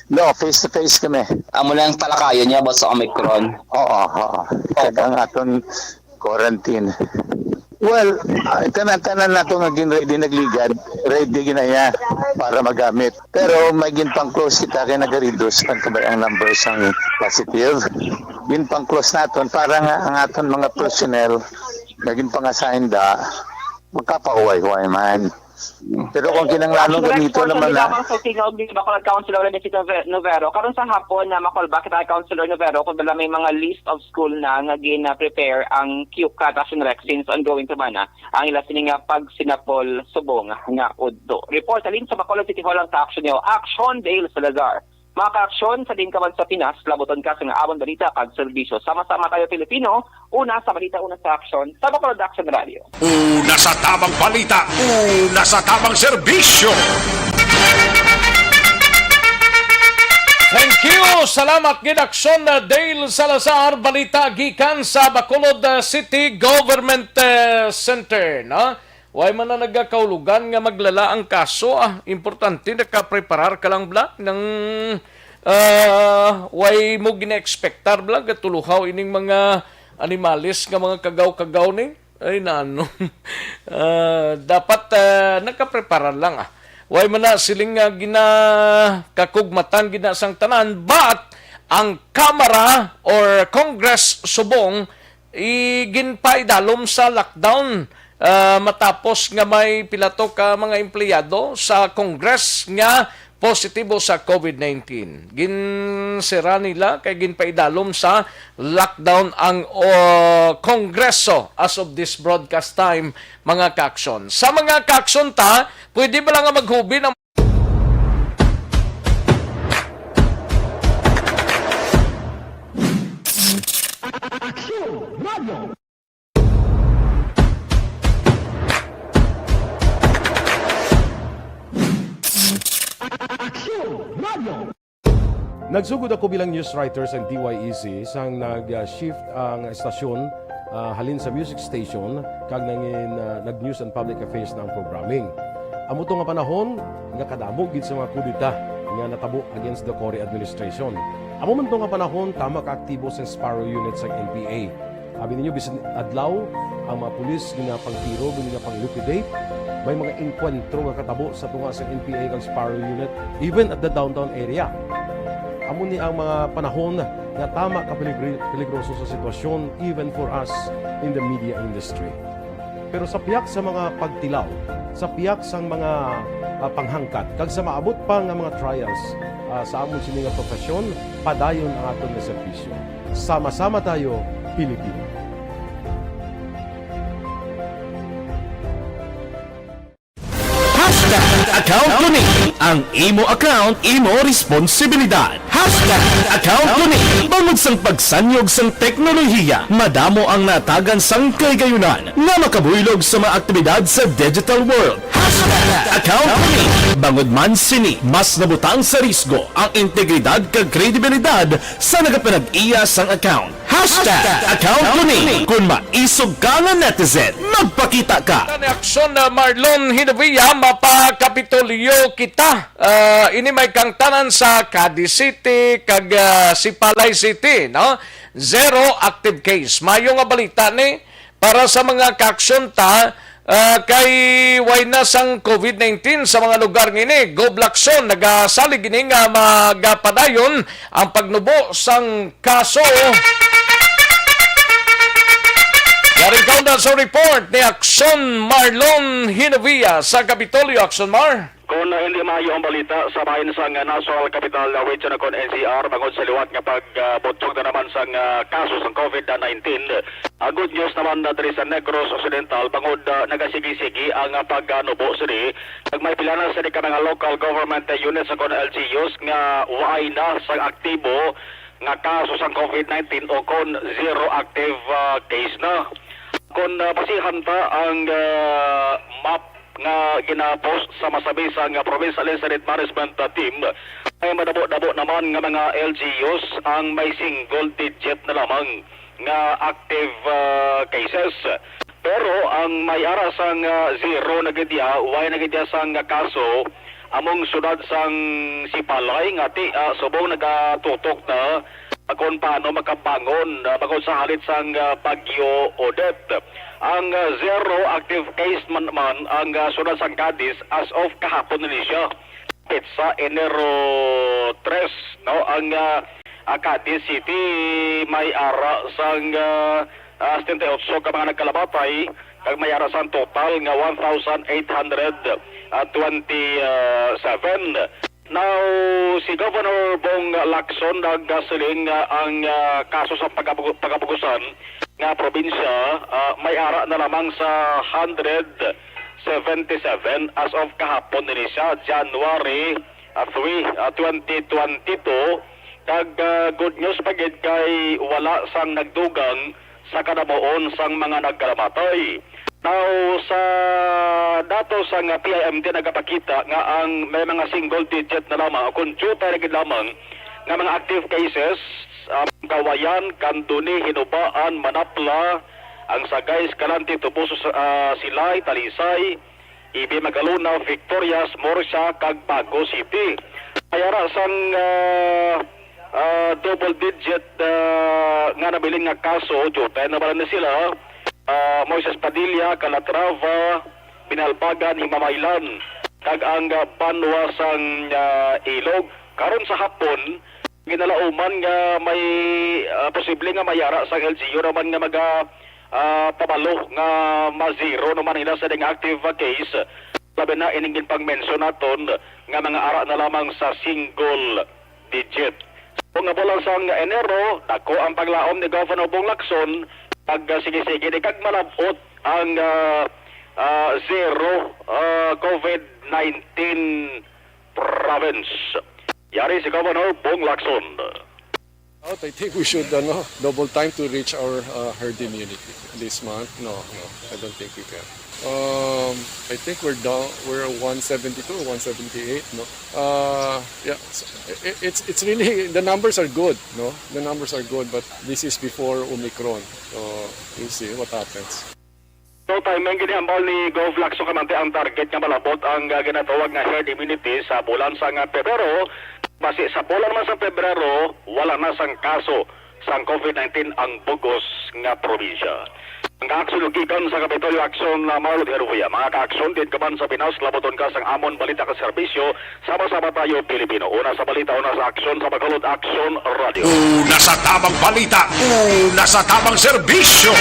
No, face to face kami. Amo lang talakayan niya about sa Omicron. Oo, oo. Kag ang aton quarantine. Well, ah, tanan-tanan nato nga gin-ready nagligad, ready ginaya para magamit. Pero may ginpang-close kita kay nag-reduce ang kabay ang numbers sang positive. Ginpang-close naton para nga ang aton mga personnel nga ginpang-assign da makapauway-huway man. Pero kung kinahanglanon, ganito naman na. Sa tingog ni Bacolod Councilor Renesito Nove-, Novero, karon sa hapon na makolba kita kay Councilor Novero kung dala may mga list of school na nga gina-prepare ang Q CAT Action Rec since ongoing pa man na ang ila sini nga pagsinapol subong nga udto. Report halin sa Bacolod City Hall ang sa action niyo. Action, Dale Salazar. Mga kaaksyon sa diin ka man sa Pinas, labuton ka sa nga amon balita kag serbisyo. Sama-sama tayo, Pilipino. Una sa balita, una sa aksyon, sa Bacolod Action Radio. Una sa tamang balita, una sa tamang serbisyo. Thank you. Salamat gid, Aksyon, uh, Dale Salazar. Balita gikan sa Bacolod, uh, City Government, uh, Center, no? Way man na nagakahulugan nga maglala ang kaso, ah. Importante nakapreparar ka lang bala nang, ah, way mo gina-expectar bala nga tuluhaw ining mga animales nga mga kagaw-kagaw ni. Ay, nano. Ah, dapat, ah, nakapreparar lang, ah. Way man na siling nga ginakakugmatan gina sang tanan, but ang Kamara or Congress subong i-, ginpaidalom sa lockdown, ah, matapos nga may pila to ka mga empleyado sa Congress nga positibo sa COVID nineteen. Ginsira nila kay ginpaidalom sa lockdown ang, oh, Kongreso as of this broadcast time, mga kaaksyon. Sa mga kaaksyon ta, pwede ba lang nga maghubin ang Aksyon Radio. Aksyon Radio. Nagsugod ako bilang news writer sa D Y E C sang nag-shift ang estasyon, ah, halin sa music station kag nangin, ah, nag-news and public affairs na ang programming. Amo to nga panahon nga kadamo gid sa mga kudeta nga natabo against the Cory administration. Amo man to nga panahon tama ka aktibo sang Sparrow Unit sang N P A. Abi ninyo, bisan adlaw, ang mga pulis ginapangtiro, ginapang-liquidate. May mga engkwentro nga katabo sa tunga sa N P A kag Sparrow Unit, even at the downtown area. Amo ni ang mga panahon nga tama ka peligri-, peligroso sa sitwasyon, even for us in the media industry. Pero sa pihak sa mga pagtilaw, sa pihak sang mga, ah, panghangkat, kag sa maabot pa nga mga trials, ah, sa amon sini nga profesyon, padayon ang aton nga serbisyo. Sama-sama tayo, Pilipino. Hashtag account ko ni. Ang imo account, imo responsibilidad. Hashtag account ko ni. Bangod sang pagsanyog sang teknolohiya, madamo ang natagan sang kahigayunan nga makabuylog sa mga aktibidad sa digital world. Hashtag account ko ni. Bangod man sini, mas nabutang sa risgo ang integridad kag kredibilidad sa nagapanag-iya sang account. Hashtag account ko ni. Kung maisog ka nga netizen, magpakita ka. Ni Aksyon, uh, Marlon Hinovia, mapa-Kapitolyo kita. Uh, ini may kangtanan sa Cadiz City kag, uh, Sipalay City, no? Zero active case. Mayo nga balita ni para sa mga kaaksyon ta, ah, kay way na sang COVID nineteen sa mga lugar ngini. Gov Lacson nagasalig ini nga magapadayon ang pagnubo sang kaso. Yari kaunda sa report ni Aksyon Marlon Hinovia sa Kapitolyo. Aksyon Mar. Kung hindi maayo ang balita sa bahin sang National Capital Region o kon N C R bangod sa liwat nga pagbutyog na naman sang, ah, kaso sang COVID nineteen, ah, good news naman na diri sa Negros Occidental bangod, ah, nagasigi-sigi ang, ah, pagnubo sini. Kag may pila na sini ka mga local government units o kon L G Us nga waay na sang aktibo nga kaso sang COVID nineteen o kon zero active, ah, case na. Kon, ah, basihan ta ang, ah, map nga gina-post sa masabisa nga Provincial Incident Management, ah, Team, May madamo-damo naman nga mga L G Us ang may single digit na lamang nga active, ah, cases. Pero ang may ara sang, ah, zero na gid iya, way na gid iya sang kaso, among siyudad sang Sipalay nga ti, ah, subong nagatutok na, ah, kung paano makabangon, ah, bangod sa halit sang, ah, Bagyo Odette. Ang, ah, zero active case man, man ang, ah, siyudad sang Cadiz as of kahapon ni siya. Petsa Enero tres, no, ang, ah, ah, Cadiz City may ara sang, ah, ah, setenta y ocho ka mga nagkalamatay, kag may ara sang total nga one thousand eight hundred twenty-seven. Now, si Governor Bong Lacson nagasiling nga ang, ah, kaso sa pagabu-, pagabugusan nga probinsya, ah, may ara na lamang sa hundred seventy-seven as of kahapon, diri sa January, ah, three, ah, twenty twenty-two. Kag, ah, good news pa gid kay wala sang nagdugang sa kadamuon sang mga nagkalamatay. Now, sa datos sang P I M D nagapakita nga ang may mga single digit na lamang o kung diutay na gid lamang nga mga active cases, um, Cauayan, Candoni, Hinobaan, Manapla, ang Sagay, Escalante, Toboso, ah, Silay, Talisay, Ibi, Magalona, Victorias, Murcia, kag Bago City. May ara sang, ah, ah, double digit, ah, nga nabilin nga kaso, diutay na bala ni sila, ah, Moises Padilla, Calatrava, Binalbagan, Himamaylan, kag ang, ah, banwa sang, ah, Ilog. Karon sa hapon, ginalauman nga may, ah, posible nga may ara sang L G U naman nga maga, ah, pabalo nga ma-zero naman nila sa ding active, ah, case. Labi na ining ginpang-mention naton nga mga ara na lamang sa single digit. Sa nga bulan sang Enero, dako ang paglaom ni Governor Bong Lacson pag, ah, sige-sige ni kag malab-ot ang, ah, ah, zero, ah, COVID nineteen province. Yari si Governor Bong Lacson. Out, I think we should ano, double time to reach our uh, herd immunity this month. No, no, I don't think we can. Um, I think we're down. We're one seventy-two or one seventy-eight. No, uh, yeah, it's, it's it's really the numbers are good. No, the numbers are good, but this is before Omicron. So we'll see what happens. So, timing gid ni hambal ni Gov Lacson Camante ang target nga malabot ang, ah, ginatawag nga herd immunity sa bulan sang, ah, Pebrero. Basi sa bulan man sa Pebrero, wala na sang kaso sang COVID nineteen ang bugos nga probinsya. Ang kaaksyon gikan sa Kapitolyo Aksyon na Marlon Hervia. Mga kaaksyon, din ka man sa Pinas, labuton ka sang amon balita ka serbisyo, sama-sama tayo, Pilipino. Una sa balita, una sa aksyon, sa Bacolod Aksyon Radio. Una sa tabang balita, una sa tabang serbisyo.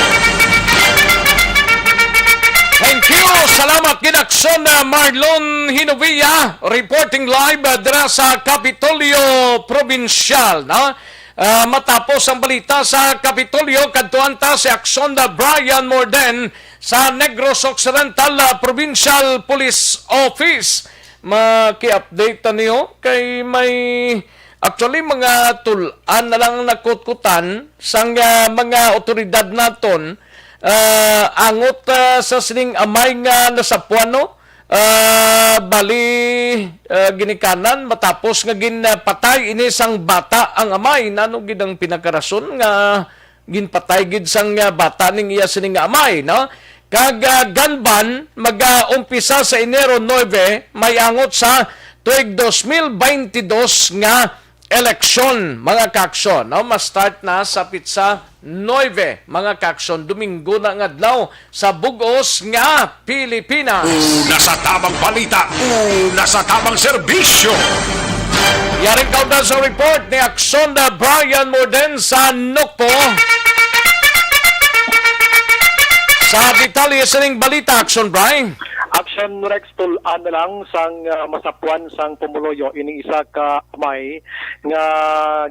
Thank you! Salamat gid, Aksyon, uh, Marlon Hinovia, reporting live, uh, dira sa Kapitolyo Probinsyal, no? Uh, matapos ang balita sa Kapitolyo, kadtuan ta si Aksyon, uh, Brian Morden sa Negros Occidental, uh, Provincial Police Office. Maki-update ta niyo kay may, actually, mga tul-an na lang nakutkutan sang, ah, mga otoridad naton, ah, angot, ah, sa sining amay nga nasapuan, no? Ah, bali, ah, ginikanan matapos nga ginpatay ini sang bata ang amay. Nano gid ang pinakarason nga ginpatay gid sang, ah, bata ning iya sini nga amay, no? Kag, ah, gun ban mag-umpisa sa Enero nuebe, may angot sa tuig dos mil baynte dos nga eleksyon, mga kaaksyon, no? Ma-start na sa pitsa nuebe, mga kaaksyon, Domingo na nga adlaw sa bug-os nga Pilipinas. Una sa tabang balita, una sa tabang serbisyo. Yaring kaundan sa report ni Aksyon na Brian Morden sa Nokpo. Sa detalye sining balita, Aksyon Brian. Aksyon Rex, tul-an na lang sang, ah, masapuan sang pumuluyo ining isa ka amay nga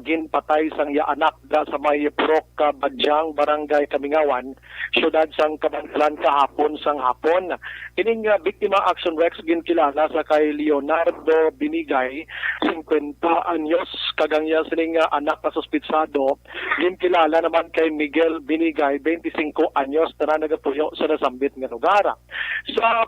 ginpatay sang iya anak da sa may Purok, ah, Badyang, Barangay Kamingawan, siyudad sang Kabankalan kahapon sang hapon. Ining, ah, biktima, Aksyon Rex, ginkilala sa kay Leonardo Binigay, singkwenta anyos, kag ang iya sining, ah, anak nga suspitsado ginkilala naman kay Miguel Binigay, bente singko anyos, tanan nagatuyo sa nasambit nga lugar. Sa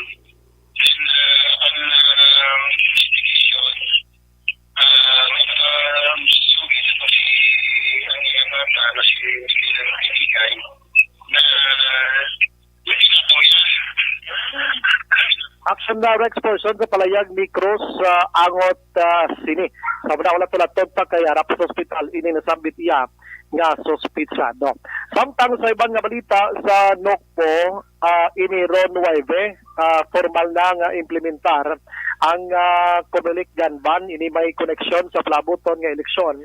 And, uh, ang, um, investigation, uh, um, susunod pa si ang iyang bata na si Mister Pinigay na, uh, Action na Rex Porson sa palayag ni Cruz, ah, angot, ah, sini. Sa una, wala tulaton pa kay harap sa ospital ini nasambit iya nga suspitsado. Samtang sa iban nga balita sa Nokpo, ah, ini Ron Nueve, ah, formal na nga implementar ang, ah, Comelec gun ban. Ini may koneksyon sa palabuton nga eleksyon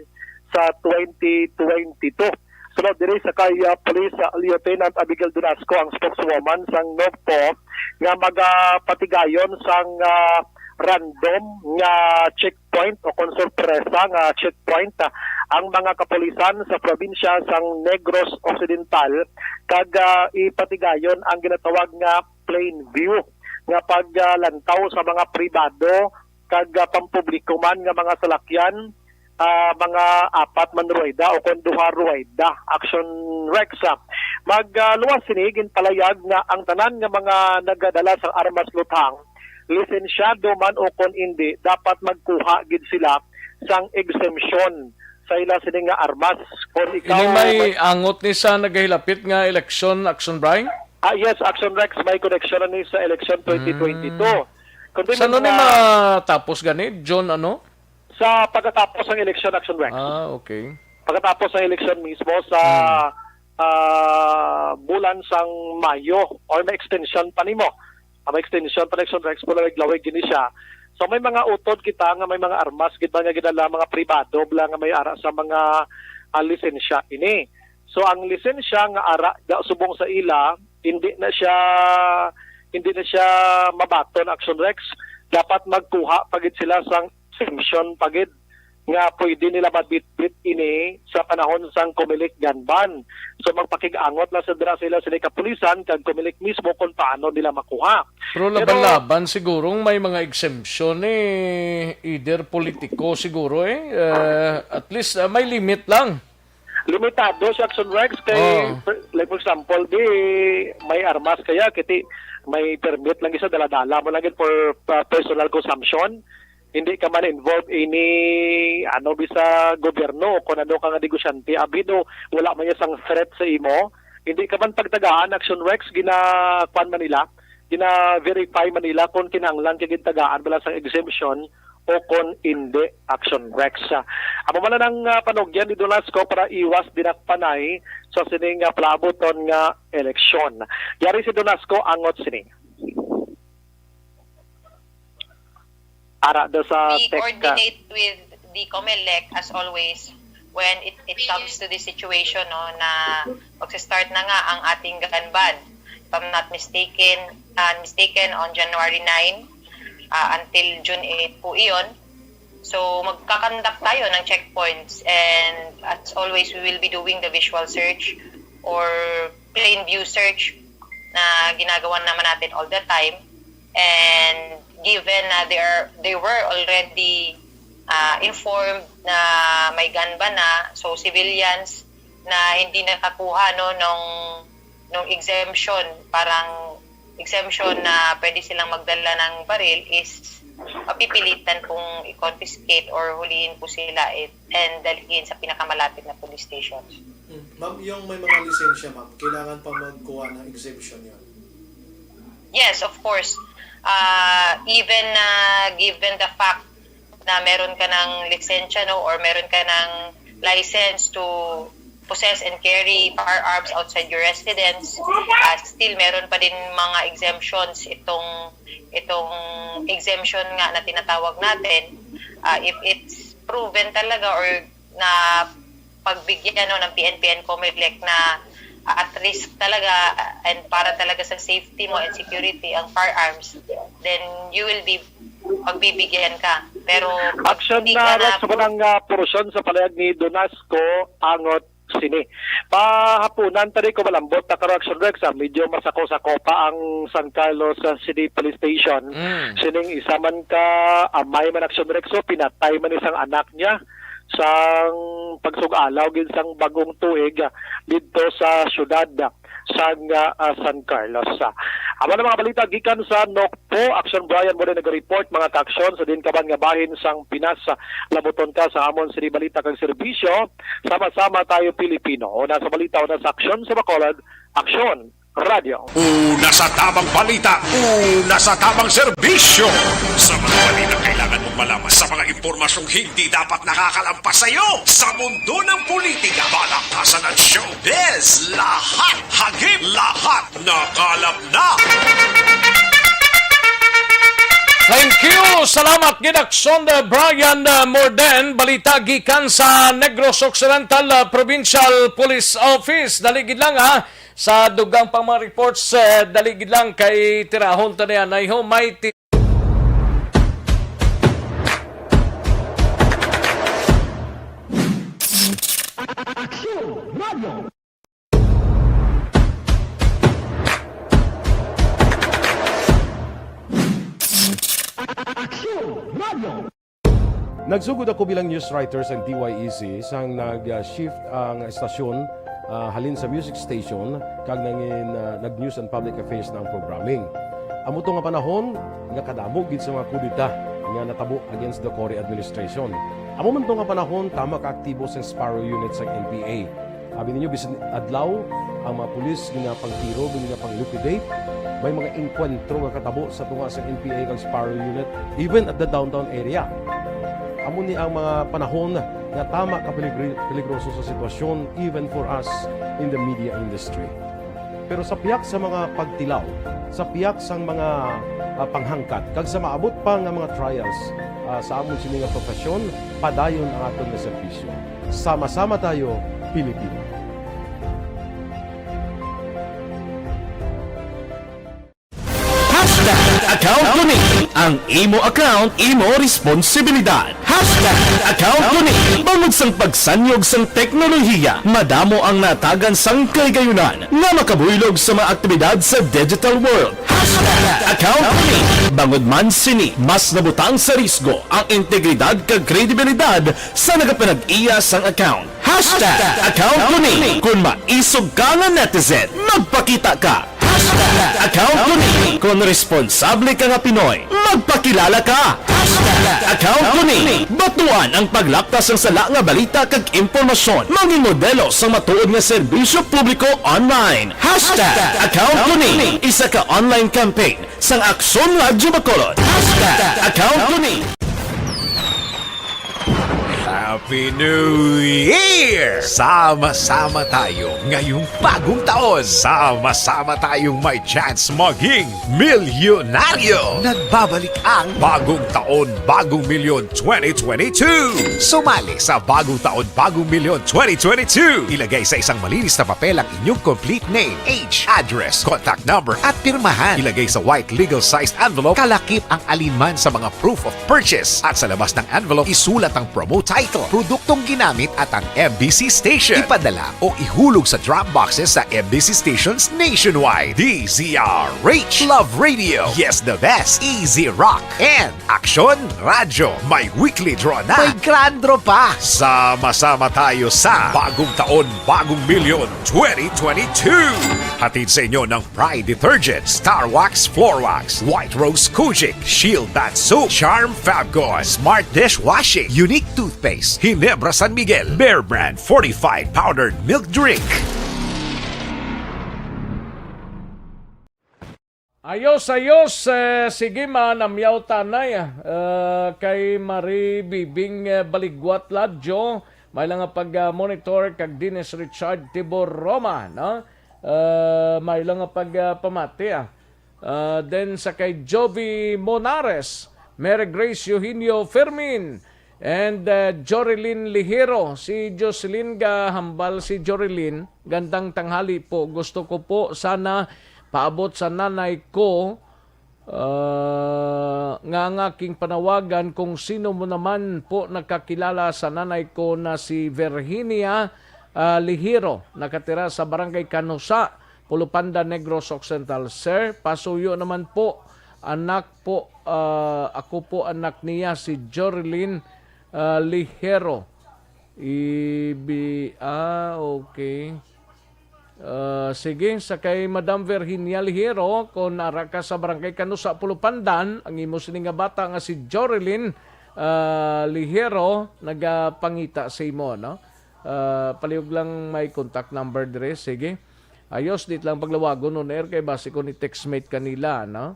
sa twenty twenty-two. Sulod diri sa kay, ah, Police, ah, Lieutenant Abigail Dunasco ang spokeswoman sang Nokpo nga magapatigayon sang, ah, random nga checkpoint o kon sorpresa nga checkpoint, ah, ang mga kapulisan sa probinsya sang Negros Occidental kag, ah, ipatigayon ang ginatawag nga plain view nga paglantaw sa mga pribado kag, ah, pampubliko man nga mga salakyan, ah, mga apat man ruweda o kon duha ruweda. Action Rex, ah. Mag, ah, luwas sini, ginpalayag nga ang tanan nga mga nagadala sang armas luthang, lisensyado man o kon indi, dapat magkuha gid sila sang exemption sa ila sini nga armas. Kon ikaw Ini may mag- angot ni sa nagahilapit nga eleksyon, Action Brian? Ah, yes, Action Rex, may koneksyon na ni sa eleksyon twenty twenty-two. Kundi may Sa ano ni mga matapos gani? June ano? Sa pagkatapos ng eleksyon, Action Rex. Ah, okay. Pagkatapos ng eleksyon mismo sa, Hmm. ah, bulan sang Mayo or may extension pa nimo. Ah, may extension pa, Action Rex, pulawig-lawig gini siya. So may mga utod kita nga may mga armas gid ba nga gidala, mga pribado bala nga may ara sa mga, ah, lisensya ini. So ang lisensya nga ara da, subong sa ila, hindi na siya hindi na siya mabaton, Action Rex. Dapat magkuha pa gid sila sang exemption pa gid nga pwede nila mabitbit ini sa panahon sang Comelec gun ban. So, magpakig-angot lang sa dira sila sini kapulisan kag Comelec mismo kung paano nila makuha. Pero Pero laban-laban sigurong may mga exemption eh, either politiko siguro eh. Uh, at least uh, may limit lang. Limitado si Action Rex kay, Oh. per- like for example, di may armas kaya, kiti may permit lang isa, dala-dala mo lang gid for uh, personal consumption. Hindi ka man involved ini ano bisa gobyerno o kung ano ka nga negosyante, abi no, wala man niya sang threat sa imo. Hindi ka man pagtagaan, Action Rex, gina-, kwan man nila, gina-verify man nila kung kinahanglan ka gintagaan bala sang exemption o kon indi, Action Rex. Amo man lang ang ah, panugyan ni Donasco para iwas dinakpanay sa sining ah, palaabuton nga eleksyon. Yari si Donasco angot sini. Ara daw sa We tech, ah, coordinate with the Comelec as always when it, it comes to this situation, no, na magsa-start na nga ang ating gun ban. If I'm not mistaken, uh, mistaken, on January nine, uh, until June eight po iyon. So, magkakandak tayo ng checkpoints and as always, we will be doing the visual search or plain view search na ginagawa naman natin all the time. And given na they are, they were already uh, informed na may gun ban na, so civilians na hindi nakakuha, no, nung, nung exemption, parang exemption na pwede silang magdala ng baril is mapipilitan pong i-confiscate or hulihin po sila it, and dalhin sa pinakamalapit na police station. Hmm. Ma'am, yung may mga lisensya, ma'am, kailangan pa magkuha ng exemption yun? Yes, of course. Uh, even uh, given the fact na meron ka ng lisensya, no, or meron ka ng license to possess and carry firearms outside your residence, uh, still meron pa din mga exemptions itong itong exemption nga na tinatawag natin. Uh, if it's proven talaga or na pagbigyan, no, ng P N P and Comelec na at risk talaga and para talaga sa safety mo and security ang firearms, then you will be pagbibigyan ka. Pero pag Action hindi ka na na sa kanang ah, porosyon sa palayag ni Donasco angot sini. Pahapunan tadi ko malambot na karo Action Rex, ah, medyo masako-sako pa ang San Carlos ah, City Police Station. Mm. Sining isa man ka amay man Action Rex, so pinatay man isang anak niya sang pagsug-alaw gid sang bagong tuig ah, didto sa siyudad ah, sang ah, ah, San Carlos. Ah, amo na mga balita gikan sa Nokpo. Action Brian mo rin nag-report mga ka-aksyon sa din kaban nga bahin sang Pinas. Ah, labuton ka sa amon sini balita kag serbisyo. Sama-sama tayo Pilipino. Una sa balita, una sa aksyon sa Bacolod. Aksyon. Radyo. Una sa tamang balita, una sa tamang serbisyo. Sa mga balita kailangan mong malaman, sa mga impormasyong hindi dapat nakakalampas sa iyo, sa mundo ng politika, balakasan at showbiz, lahat hagip, lahat nakalap na. Thank you. Salamat gid Aksyon Brian uh, Morden. Balita gikan sa Negros Occidental uh, Provincial Police Office. Dali gid lang ha. Sa dugang pang mga reports, eh, dali gid lang kay tirahon ta niya. Naiho, may ti- Aksyon Radio. Aksyon Radio. Nagsugod ako bilang news writer sang D Y E C sang nag-shift ang estasyon, ah, halin sa music station kag nangin, ah, nag-news and public affairs na ang programming. Amo to nga panahon nga kadamo gid sa mga kudeta nga natabo against the Cory administration. Amo man to nga panahon tama ka aktibo sang Sparrow Unit sang N P A. Abi ninyo, bisan adlaw, ang mga pulis ginapangtiro, ginapang-liquidate. May mga engkwentro nga katabo sa tunga sa N P A kag Sparrow Unit, even at the downtown area. Amo ni ang mga panahon nga tama ka peligri-, peligroso sa sitwasyon, even for us in the media industry. Pero sa pihak sa mga pagtilaw, sa pihak sang mga, ah, panghangkat, kag sa maabot pa nga mga trials, ah, sa amon sini nga profesyon, padayon ang aton nga serbisyo. Sama-sama tayo, Pilipino. Account ko ni. Ang imo account, imo responsibilidad. Hashtag account ko ni. Bangod sang pagsanyog sang teknolohiya, madamo ang natagan sang kaligayunan nga makabuylog sa mga aktibidad sa digital world. Hashtag account ko ni. Bangod man sini, mas nabutang sa risgo ang integridad kag kredibilidad sa nagapanag-iya sang account. Hashtag account ko ni. Kung maisog ka nga netizen, magpakita ka. Hashtag account ko ni. Kung responsable ka nga Pinoy, magpakilala ka. Hashtag account ko ni. Batuan ang paglapta sang sala nga balita kag impormasyon. Maging modelo sang matuod nga serbisyo publiko online. Hashtag account ko ni. Isa ka online campaign sang Aksyon Radyo Bacolod. Hashtag account ko ni. Happy New Year! Sama-sama tayo ngayong bagong taon. Sama-sama tayong may chance maging milyonaryo. Nagbabalik ang Bagong Taon, Bagong Milyon twenty twenty-two. Sumali sa Bagong Taon, Bagong Milyon twenty twenty-two. Ilagay sa isang malinis na papel ang inyong complete name, age, address, contact number, at pirmahan. Ilagay sa white legal sized envelope, kalakip ang alinman sa mga proof of purchase. At sa labas ng envelope, isulat ang promo title, produktong ginamit at ang M B C station. Ipadala o ihulog sa drop boxes sa M B C stations nationwide. D Z R H. Love Radio. Yes, the best. Easy Rock. And Aksyon Radyo. May weekly draw na. May grand draw pa. Sama-sama tayo sa Bagong Taon, Bagong Milyon twenty twenty-two. Hatid sa inyo ng Pride Detergent, Star Wax Floor Wax, White Rose Kojic, Shield Bath Soap, Charm Fabcon, Smart Dishwashing, Unique Toothpaste, Ginebra San Miguel, Bear Brand Fortified Powdered Milk Drink. Ayos, ayos. Eh, sige, manamyaw tanay, ah, kay Marie Bibing, eh, Baligwat Ladjo, may lang nga pag, ah, monitor kag Dennis Richard Tibor Roma, no? Ah, may lang nga pag, ah, pamati, ah. Ah, then sa kay Jovi Monares, Mary Grace Eugenio Fermin, and, uh, Jorilyn Lihero. Si Jocelyn gahambal, si Jorilyn, "Gandang tanghali po. Gusto ko po sana paabot sa nanay ko, uh, nga, nga king panawagan kung sino mo naman po nakakilala sa nanay ko na si Virginia, uh, Lihero. Nakatira sa Barangay Canusa, Pulupanda, Negros Occidental. Sir, pasuyo naman po, anak po, ah, ako po anak niya, si Jorlyn, ah, Lihero." Ibi-, ah, okay. Ah, sige, sa kay Madam Virginia Lihero, kung ara ka sa Barangay Canusa, Pulupandan, ang imo sini nga bata nga si Jorlyn, ah, Lihero, nagapangita sa imo, no? Ah, palihog lang may contact number dire, sige. Ayos, di lang paglawagon on air kay basi ko ni textmate kanila, no?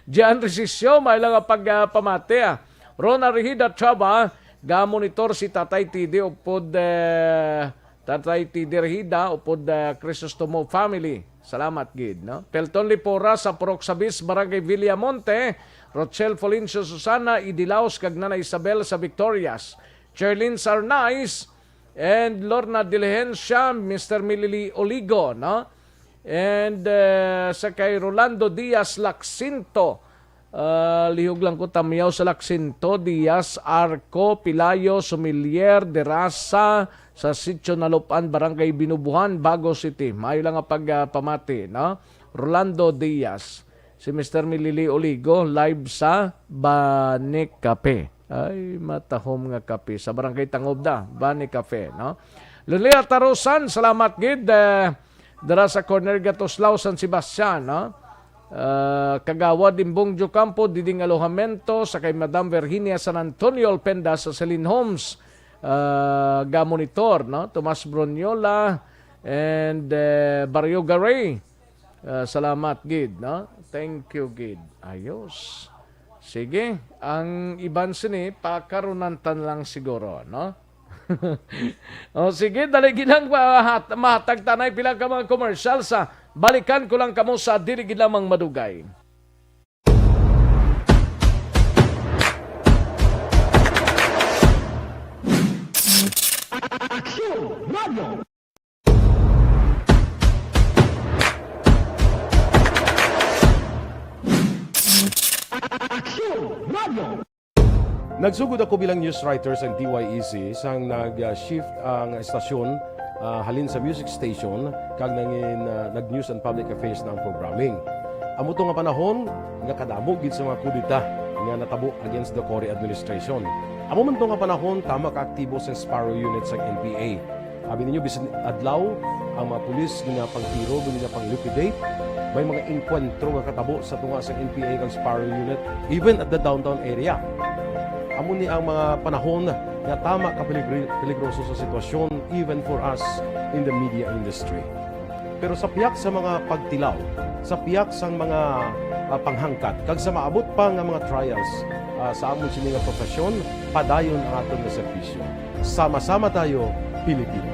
Jan Resisyo, may lang nga pag, ah, pamati, ah. Rona Rehida Chava, ga-monitor si Tatay T D upod, eh, Tatay T D Rehida upod, eh, Crisostomo family. Salamat gid, no? Pelton Lipora sa Purok Sabis, Barangay Villamonte, Rochelle Florencio Susana, Idilaos kag Nana Isabel sa Victorias. Cherlyn Sarnais, and Lorna Diligencia, Mister Milili Oligo, no? And, eh, sa kay Rolando Diaz Laxinto, ah, lihog lang ko tamyaw sa Laxinto, Diaz, Arco, Pilayo, Sumilier, Derasa, sa Sitio Nalupan, Barangay Binubuhan, Bago City. Maayo lang nga pag, ah, pamati, no? Rolando Diaz. Si Mister Milili Oligo, live sa Bani Cafe. Ay, matahom nga kape. Sa Barangay Tangobda, Bani Cafe, no? Lulia Tarusan, salamat gid, eh, dira sa corner Gatuslao, San Sebastian, no? Ah, Kagawad Imbong Jocampo, Diding Alojamento, sa kay Madam Virginia San Antonio Alpenda sa Celine Homes, ah, ga-monitor, no? Tomas Broniola and, eh, Barrio Garay. Ah, salamat gid, no? Thank you gid. Ayos. Sige, ang iban sini, pakarunantan lang siguro, no? O, sige, dali gid lang, mahat-, mahatag tanay pila ka mga commercial sa balikan ko lang kamo sa dili gid lamang madugay. Aksyon Radio. Nagsugod ako bilang news writer sa D Y E C sang nag-shift ang estasyon, ah, halin sa music station kag nangin, ah, nag-news and public affairs na ang programming. Amo to nga panahon nga kadamo gid sa mga kudeta nga natabo against the Cory administration. Amo man to nga panahon tama ka aktibo sang Sparrow Unit sang N P A. Abi ninyo, bisan adlaw, ang mga pulis ginapangtiro, ginapang-liquidate. May mga engkwentro nga katabo sa tunga sang N P A kag Sparrow Unit, even at the downtown area. Amo ni ang mga panahon nga tama ka peligri-, peligroso sa sitwasyon, even for us in the media industry. Pero sa pihak sa mga pagtilaw, sa pihak sang mga, ah, panghangkat, kag sa maabot pa nga mga trials, ah, sa amon sini nga profesyon, padayon ang aton nga serbisyo. Sama-sama tayo, Pilipino.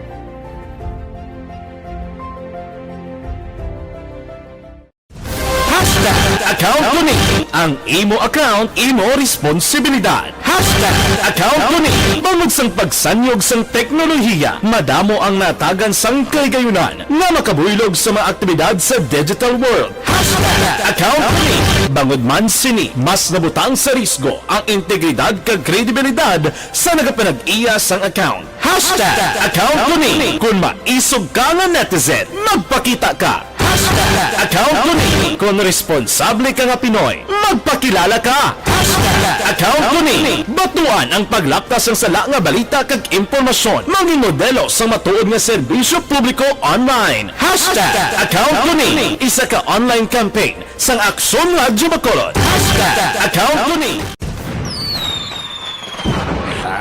Hashtag account ko ni. Ang imo account, imo responsibilidad. Hashtag account ko ni. Bangod sang pagsanyog sang teknolohiya, madamo ang natagan sang kahigayonan nga makabuylog sa mga aktibidad sa digital world. Hashtag account ko ni. Bangod man sini, mas nabutang sa risgo ang integridad kag kredibilidad sa nagapanag-iya sang account. Hashtag account ko ni. Kung maisog ka nga netizen, magpakita ka. Hashtag account ko ni. Kung responsable ka nga Pinoy, magpakilala ka. Hashtag account ko ni. Batuan ang paglapkas sang sala nga balita kag impormasyon. Maging modelo sang matuod nga serbisyo publiko online. Hashtag account ko ni. Isa ka online campaign sang Aksyon Radyo Bacolod. Hashtag account ko ni.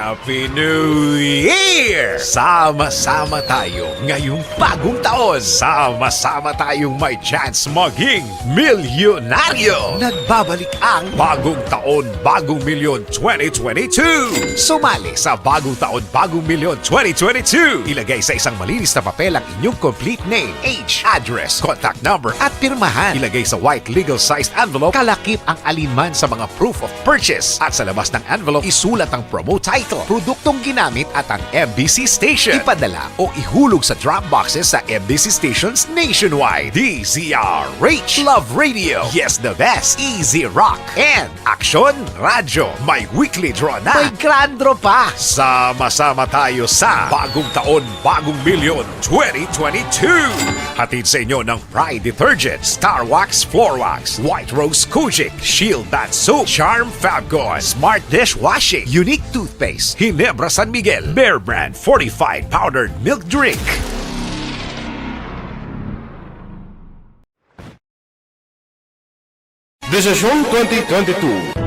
Happy New Year! Sama-sama tayo ngayong bagong taon. Sama-sama tayong may chance maging milyonaryo. Nagbabalik ang Bagong Taon, Bagong Milyon twenty twenty-two. Sumali sa Bagong Taon, Bagong Milyon twenty twenty-two. Ilagay sa isang malinis na papel ang inyong complete name, age, address, contact number, at pirmahan. Ilagay sa white legal-sized envelope, kalakip ang alinman sa mga proof of purchase. At sa labas ng envelope, isulat ang promo title, produktong ginamit at ang M B C station. Ipadala o ihulog sa drop boxes sa M B C stations nationwide. D Z R H, Love Radio, Yes the Best, Easy Rock, and Aksyon Radyo. May weekly draw na. May grand draw pa. Sama-sama tayo sa Bagong Taon, Bagong Milyon twenty twenty-two. Hatid sa inyo ng Pride Detergent, Star Wax Floor Wax, White Rose Kojic, Shield Bath Soap, Charm Fabcon, Smart Dishwashing, Unique Toothpaste, Ginebra San Miguel, Bear Brand Fortified Powdered Milk Drink. Desisyon twenty twenty-two.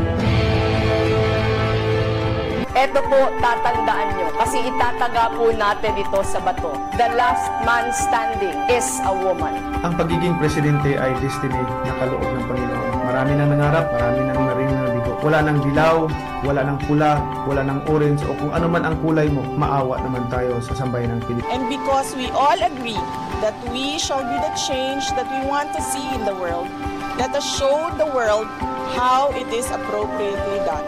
Eto po, tatandaan nyo, kasi itataga po natin ito sa bato. The last man standing is a woman. Ang pagiging presidente ay destiny na kaloob ng Panginoon. Marami nang nangarap, marami nang narinig na bigo. Wala nang dilaw, wala nang pula, wala nang orange, o kung ano man ang kulay mo, maawa naman tayo sa sambayan ng Pilipinas. And because we all agree that we shall be the change that we want to see in the world, let us show the world how it is appropriately done.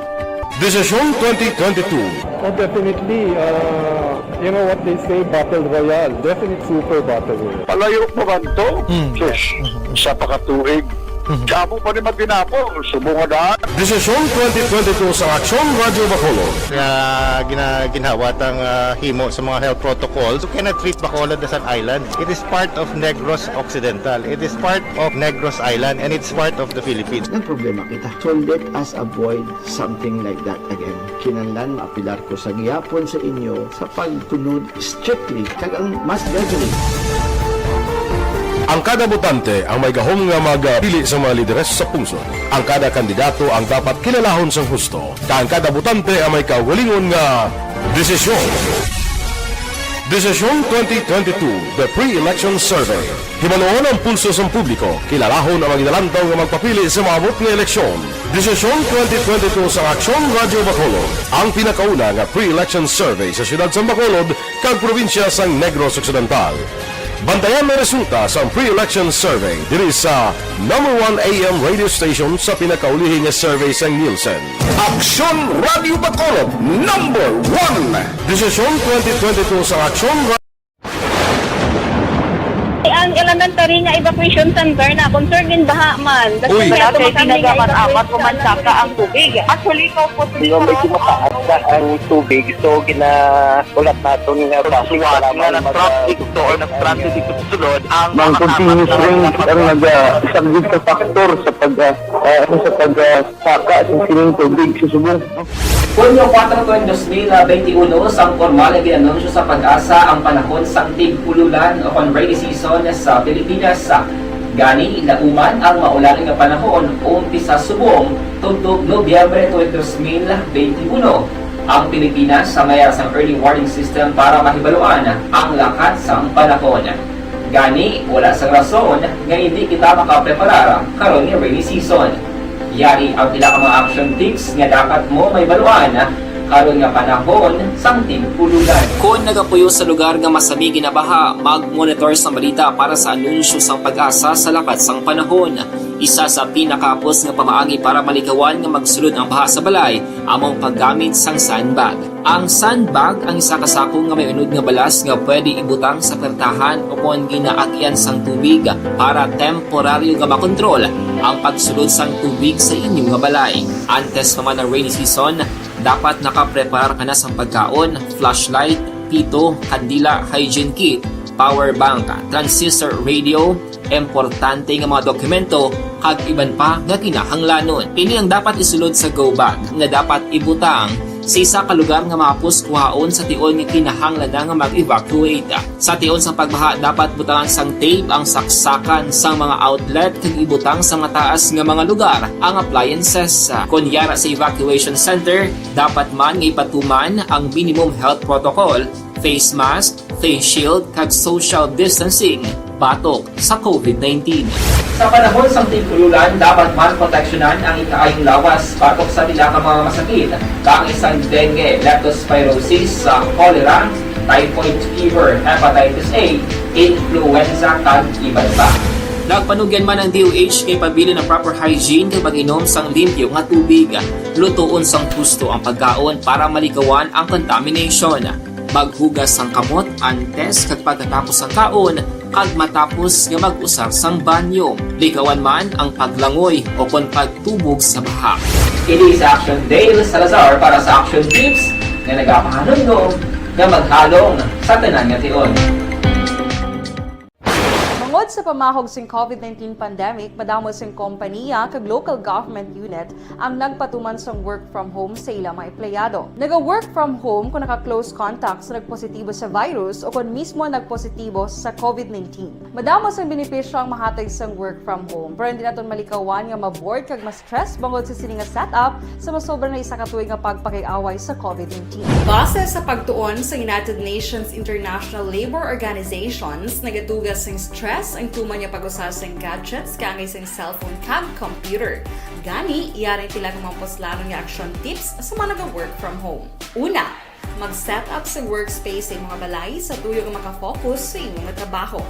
Desisyon twenty twenty-two. Oh, definitely. Uh, you know what they say, battle royale. Definite super battle royale. Palayo pa man to? Sus, isa pa ka tuig. Damo pa ni matinapong, subong nga daan. Desisyon twenty twenty-two sa Aksyon Radyo Bacolod. Nga gina, ginhawat ang ah, himo sa mga health protocols. You cannot treat Bacolod as an island. It is part of Negros Occidental. It is part of Negros Island and it's part of the Philippines. Nagproblema kita. So let us avoid something like that again. Kinahanglan maapilar ko sa gihapon sa inyo sa pagsunod strictly kag ang mass gathering. Ang kada botante ang may gahom nga magpili sa mga lideres sa pungsod. Ang kada kandidato ang dapat kilalahon sang husto, kag ang kada botante ang may kaugalingon nga desisyon. Desisyon twenty twenty-two, The Pre-Election Survey. Himaluon ang pulso sang publiko, kilalahon ang mga ginalantaw nga magpapili sa maabot nga eleksyon. Desisyon twenty twenty-two sa Aksyon Radyo Bacolod, ang pinakauna nga pre-election survey sa siyudad sang Bacolod kag probinsya sang Negros Occidental. Bantayan ang resulta sang pre-election survey diri sa number one A M radio station sa pinakaulihi nga survey sang Nielsen. Aksyon Radyo Bacolod, number one! Desisyon twenty twenty-two sa Aksyon Ra- Ang Ang Tari nga evacuation center na concern din baha man. Uy. Wala kay tinagaman amat o mansaka ang tubig. Actually, ko po. Di ba, medyo mataas na ang tubig, so ginaulat naton nga basi nga nag-traffic to or nag-transit dito sa sulod ang mga continuous rains ang nag-, ah, isang big factor sa pag, ah, ah, ano, sa pag, ah, saka sa sining tubig sa subong. Hunyo kuwatro tuig dos mil benti uno, sang pormal nga gin-anunsyo sa PAGASA ang panahon sang tig-ululan o kon rainy season sa Pilipinas. Gani, nauman ang maulan nga panahon umpisa subong tubtob Nobyembre tuig dos mil benti uno. Ang Pilipinas sa mayara sang early warning system para mahibaluan ang lakat sang panahon. Gani, wala sang rason nga hindi kita makapreparar karon nga rainy season. Yari ang pila ka mga action tips nga dapat mo mahibaluan karon nga panahon sang tig-ululan. Kon nagapuyo sa lugar nga masami ginabaha, mag-monitor sang balita para sa anunsyo sang PAGASA sa lakat sang panahon. Isa sa pinakahapos nga pamaagi para malikawan nga magsulod ang baha sa balay amo ang paggamit sang sandbag. Ang sandbag ang isa ka sako nga may unod nga balas nga pwede ibutang sa pertahan o kon ginaagyan sang tubig para temporaryo nga makontrol ang pagsulod sang tubig sa inyo nga balay. Antes pa man ang rainy season, dapat nakapreparar ka na sang pagkaon, flashlight, pito, kandila, hygiene kit, power bank, transistor radio, importante nga mga dokumento, kag iban pa nga kinahanglanon. Ini ang dapat isulod sa go bag nga dapat ibutang sa isa ka lugar nga mahapos kuhaon sa tion nga kinahanglan na nga mag-evacuate. Sa tion sang pagbaha, dapat butangan sang tape ang saksakan sang mga outlet kag ibutang sa mataas nga mga lugar ang appliances. Kon yara sa evacuation center, dapat man nga ipatuman ang minimum health protocol, face mask, face shield, kag social distancing batok sa COVID nineteen. Sa panahon sang tig-ululan, dapat man proteksyonan ang ikaayong lawas batok sa pila ka mga masakit, kaangay sang dengue, leptospirosis, sa cholera, typhoid fever, hepatitis A, influenza, kag iban pa. Nagpanugyan man ang D O H nga ipabilin ang proper hygiene kag pag-inom sang limpyo nga tubig. Lutoon sang husto ang pagkaon para malikawan ang contamination. Maghugas sang kamot antes kag pagkatapos sang kaon, kag matapos nga mag-usar sang banyo. Likawan man ang paglangoy o kon pagtubog sa baha. Ini si Action Dale Salazar para sa Action Tips nga nagapahanumdom nga maghalong sa tanan nga tion. Bangod sa pamahog sing COVID nineteen pandemic, madamo sing kompaniya kag local government unit ang nagpatuman sang work from home sa ila mga empleyado. Naga-work from home kung naka-close contact sa nagpositibo sa virus o kon mismo nagpositibo sa COVID nineteen. Madamo sang benepisyo ang mahatag sang work from home, pero hindi naton malikawan nga ma-bored kag ma-stress bangod sa sini nga setup sa masobra na isa ka tuig nga pagpakig-away sa COVID nineteen. Base sa pagtuon sa United Nations International Labor Organizations, nagatuga sing stress ang tuman nga pag-usa sing gadgets kaangay sing cellphone kag computer. Gani, yari ang pila ka mga puslanon nga action tips sa mga naga-work from home. Una, mag-set up sa workspace sa imong balay sa tuyo nga makafocus sa imong trabaho.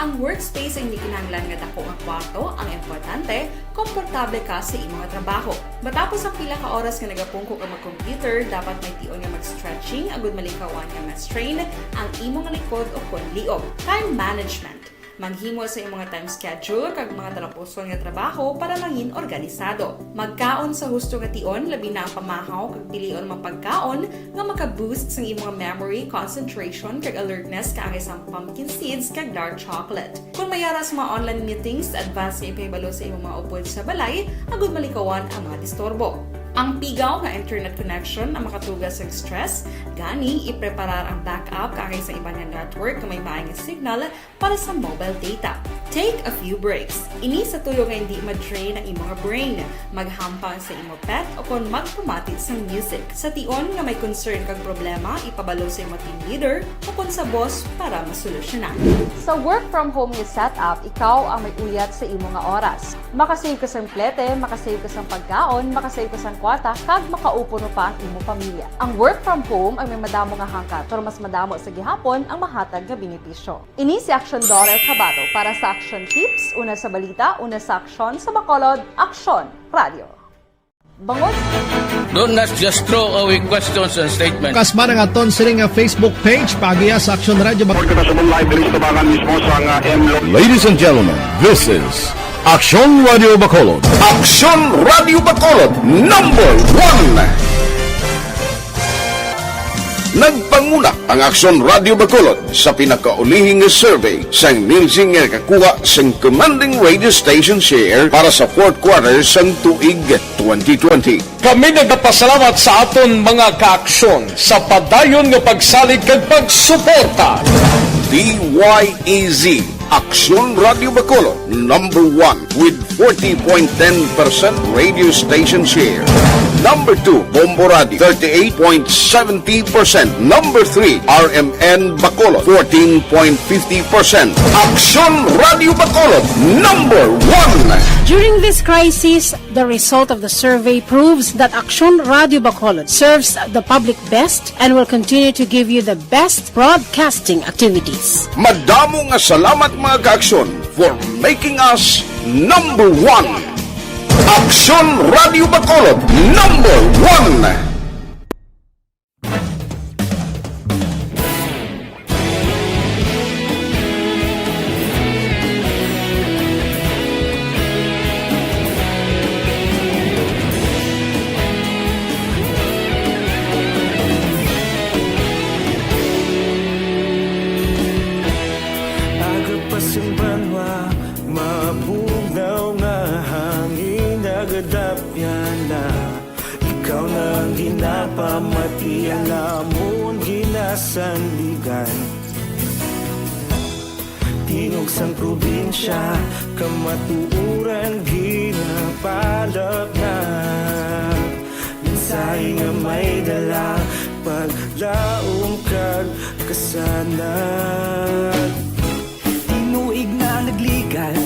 Ang workspace ang hindi kinahanglan nga dako nga kwarto, ang importante, komportable ka sa imong trabaho. Matapos ang pila ka oras nga nagapungko ka mag-computer, dapat may tion nga mag-stretching agud malikawan nga ma-strain ang imong likod o kon liog. Time management. Maghimo sa imong time schedule kag mga talapuson nga trabaho para mangin organisado. Magkaon sa husto nga tion, labi na ang pamahaw kag pilion mga pagkaon nga maka-boost sang imong memory, concentration, kag alertness kaangay sang pumpkin seeds kag dark chocolate. Kung may ara sa mga online meetings, advance nga ipahibalo sa imong mga upod sa balay agud malikawan ang mga disturbo. Ang pigaw nga internet connection ang makatuga sang stress, gani ipreparar ang backup kaangay sa iban nga network nga may maay nga signal para sa mobile data. Take a few breaks. Ini sa tuyo nga hindi ma-drain ang imong brain. Maghampang sa imo pet o kon magpamati sang music. Sa tion nga may concern kag problema, ipabalo sa imo team leader o kon sa boss para masolusyonan. Sa work from home nga setup, ikaw ang may uyat sa imo nga oras. Makasave ka sang plete, makasave ka sang pagkaon, makasave ka sang kwarta, kag makaupod pa ang imo pamilya. Ang work from home ang may madamo nga hangkat, pero mas madamo sa gihapon ang mahatag nga benepisyo. Ini si Aksyon Dorel Cabato para sa Aksyon Tips, una sa balita, una sa aksyon, sa Bacolod, Aksyon Radio. Bangon. Do not just throw away questions and statements. Kasmara nga aton sini nga Facebook page, paagiha sa Aksyon Radio Bacolod. Report na sa live diri sa tubangan mismo sa nga M Lo- Ladies and gentlemen, this is Aksyon Radio Bacolod. Aksyon Radio Bacolod, number one. Nagpanguna ang Aksyon Radio Bacolod sa pinakaulihing nga survey sang Nielsen nga nakakuha sang commanding radio station share para sa fourth quarter sang tuig twenty twenty. Kami nagapasalamat sa aton mga kaaksyon sa padayon nga pagsalig kag pagsuporta. D Y E Z, Aksyon Radio Bacolod, number one with forty point ten percent radio station share. Number two, Bombo Radio, thirty-eight point seventy percent. Number three, R M N Bacolod, fourteen point fifty percent. Aksyon Radio Bacolod, number one. During this crisis, the result of the survey proves that Aksyon Radio Bacolod serves the public best and will continue to give you the best broadcasting activities. Madamo nga salamat, mga kaaksyon, for making us number one. Aksyon Radio Bacolod, number one. Aga pa sing banwa, mabugnaw nga hangin nagadapyan na. Ikaw na ang ginapamati, ang amon ginasandigan. Tingog sang probinsya, kamatuoran ginapalapnag. Mensahe nga may dala, paglaom kag kasanag. Tinuig na nagligan,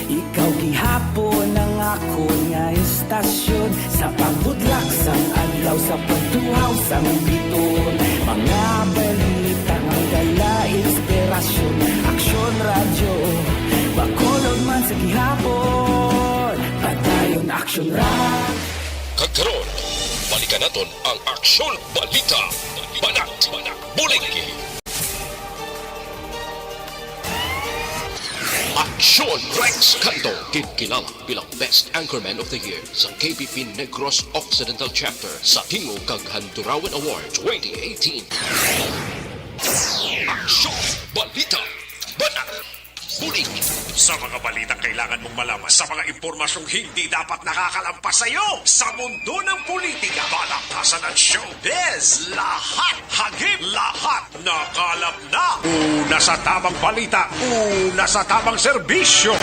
ikaw gihapon ang akon nga estasyon. Sa pagbutlak sang adlaw, sa pagtuhaw sang biton, mga balita nga dala inspirasyon. Aksyon Radyo Bacolod man sa gihapon, padayon Aksyon Ra. Kag karon, balikan naton ang Aksyon Balita. Banat, Bulig. Aksyon Rex Canto, ginkilala bilang Best Anchorman of the Year sa K P P Negros Occidental Chapter sa Tingog kag Handurawan Award twenty eighteen. Aksyon Balita. Banat. Bulig. Sa mga balitang kailangan mong malaman, sa mga impormasyong hindi dapat nakakalampas sa iyo, sa mundo ng politika, balaktasan at showbiz, lahat hagip, lahat nakalap na. Una sa tamang balita, una sa tamang serbisyo.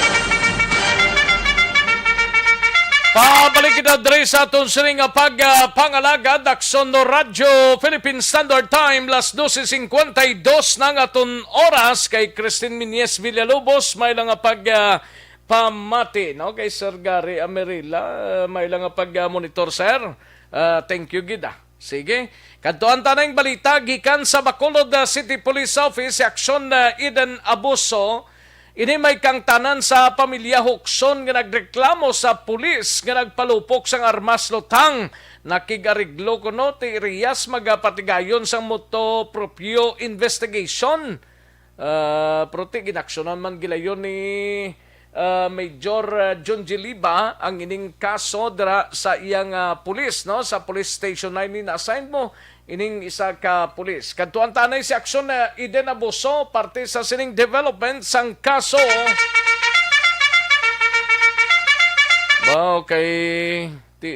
Pabalik kita diri sa aton sining nga pag, ah, pangalagad, Aksyon Radyo Philippine Standard Time, las dose cincuenta y dos na ang aton oras. Kay Christine Miñez Villalobos, may lang nga pag, ah, pamati, no? Kay Sir Gary Amerila, ah, may lang nga pag, ah, monitor, sir. Ah, thank you gid, ah. Sige. Kadtuan ta na ang balita gikan sa Bacolod, ah, City Police Office, si Aksyon, ah, Eden Abuso. Ini may kangtanan sa pamilya Hukson nga nagreklamo sa pulis nga nagpalupok sang armas luthang. Nakig-areglo kuno ti Reyes magapatigayon sang motu proprio investigation. Ah, pero ti ginaksyonan man gilayon ni, ah, Major, ah, John G. Liba ang ining kaso dira sa iyang, ah, pulis, no? Sa police station nine ni na-assign mo ining isa ka pulis. Kadtuan ta anay si Aksyon, ah, Eden Abuso, parte sa sining development sang kaso. Ba, okay. Ti,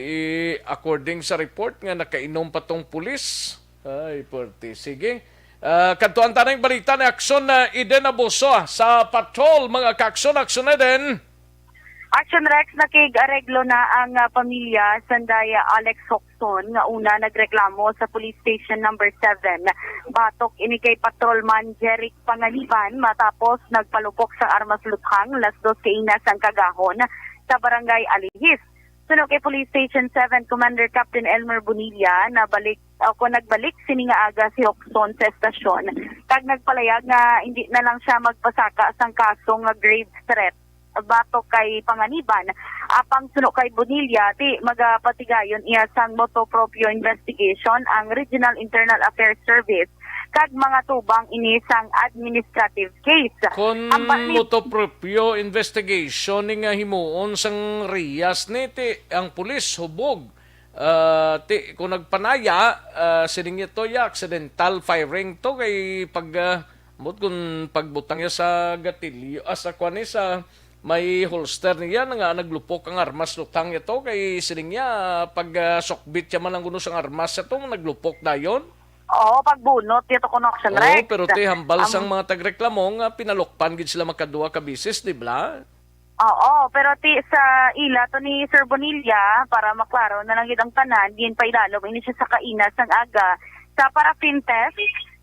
according sa report nga nakainom pa tong pulis. Ay, puwerte. Sige. Ah, kadtuan ta na ang balita ni Aksyon, ah, Eden Abuso, ah, sa patrol, mga ka-Aksyon, Aksyon Eden. Action Rex, nakig-areglo na ang, ah, pamilya sanday, ah, Alex Hoxton nga una nagreklamo sa Police Station Number Seven. Batok ini kay Patrolman Jeric Panganiban matapos nagpalupok sa armas luthang las dos kaina sang kagahon sa Barangay Alihis. Suno kay Police Station Seven Commander Captain Elmer Bonilla, nabalik o kung nagbalik sini nga aga si Hoxton sa estasyon kag nagpalayag nga hindi na lang siya magpasaka sang kaso nga grave threat o batok kay Panganiban. Apang suno kay Bonilla, ti magapatigayon iya sang motu proprio investigation ang Regional Internal Affairs Service kag mga tubang ini sang administrative case. Kon Ang ba-, ni- motu proprio investigation ni nga himuon sang Rias ni, ti ang pulis hubog. Ah, ti, kung nagpanaya, ah, sining niya to, ya, accidental firing to, kay pag, ah, ambot kung pagbutang niya sa gatilyo, ah, sa kwan ni, sa may holster niya, na nga naglupok ang armas, lutang niya to, kay sining niya, pag, ah, sukbit siya man ang unos ang armas niya to, naglupok dayon. Oo, pagbunot niya to kuno, Action Oo, Rex. pero ti hambal Ang sang mga tagreklamo nga pinalukpan gid sila makadua ka bisis, di ba? Oo, pero ti sa ila to ni Sir Bonilla, para maklaro na lang gid ang tanan, ginpaidalom ini siya sa kaina sang aga sa paraffin test,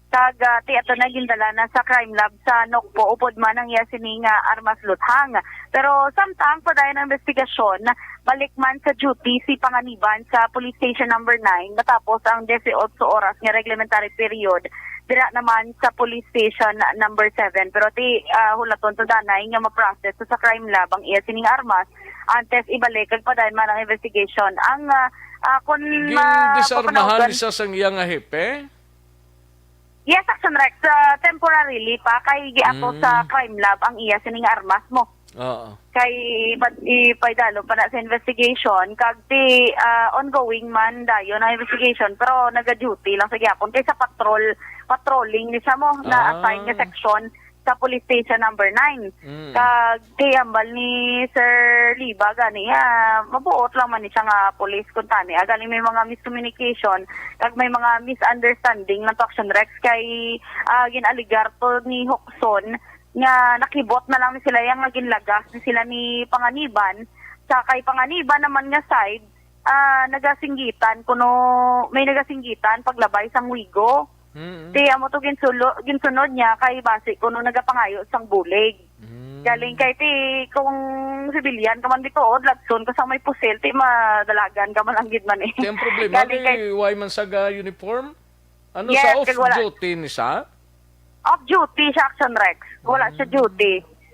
kag, ah, ti ato na gindala na sa crime lab sa Nokpo, upod man ang iya sini nga armas luthang. Pero samtang padayon ang investigasyon, balik man sa duty si Panganiban sa Police Station Number Nine matapos ang diyesotso oras nga reglementary period dira naman sa Police Station Number Seven. Pero ti, ah, hulaton to danay nga ma-process sa crime lab ang iya sining armas antes ibalik kag padayon man ang investigation. Ang, ah, ah, kun ma-, Gindisarmahan mapanawgan ni sa sang iya nga hepe? Yes, Action Rex, ah, temporarily pa kay giato Mm. sa crime lab ang iya sining armas mo. Oo. Kay ipa-, ipaidalom pa na sa investigation, kag ti, ah, ongoing man dayon ang investigation, pero naga-duty lang sa gihapon kay sa patrol, patrolling ni siya mo, na-assign nga Ah. section sa Police Station Number Nine. Mm. Kag ti hambal ni Sir Liba gani, ah, mabuot lang man ni siya nga police kun tani. Ah, galing may mga miscommunication, kag may mga misunderstanding lang to, Action Rex, kay, ah, gin-alegar to ni Hokson nga nakibot na lang ni sila yang nga ginlagas ni sila ni Panganiban. Sa kay Panganiban naman nga side, ah, nagasinggitan kuno, may nagasinggitan paglabay sang Wigo. Mm. Ti amo to ginsulo-, ginsunod niya kay basi kuno nagapangayo sang bulig. Mm. Galing kay ti kung sibilyan ka man bituod, lagson ka sa may pusil, ti madalagan ka man ang gid man eh. Ti ang problema, Galing kay kay why man sa ga uniform? Ano Yes, sa kag wala. off-duty ni sa? Off-duty siya, Action Rex. Wala siya Mm. duty.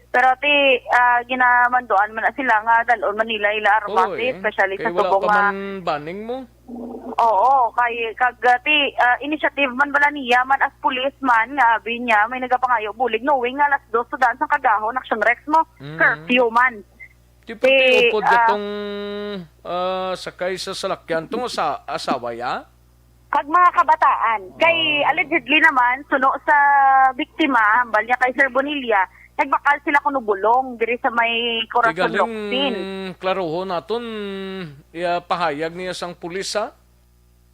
Pero ti, ah, ginamanduan man na sila nga dalon man nila ila armas, Oo, eh, eh. especially Kay sa wala subong pa nga man banning mo. Oo, kay kag, ah, ti, ah, initiative man bala niya man as policeman nga abi niya may nagapangayo bulig, knowing nga alas dos to daan sang kagahon, Action Rex mo, Mm. curfew man. Ti pati Ti, upod ah, katong, ah, sakay sa salakyan tong asa-, asawa ya? Kag mga kabataan. Kay Ah. allegedly naman, suno sa biktima, hambal niya kay Sir Bonilla, nagbakal sila kuno bulong diri sa may Corazon Tigaling Locsin. klarohon naton, iya pahayag niya sang pulis, ha?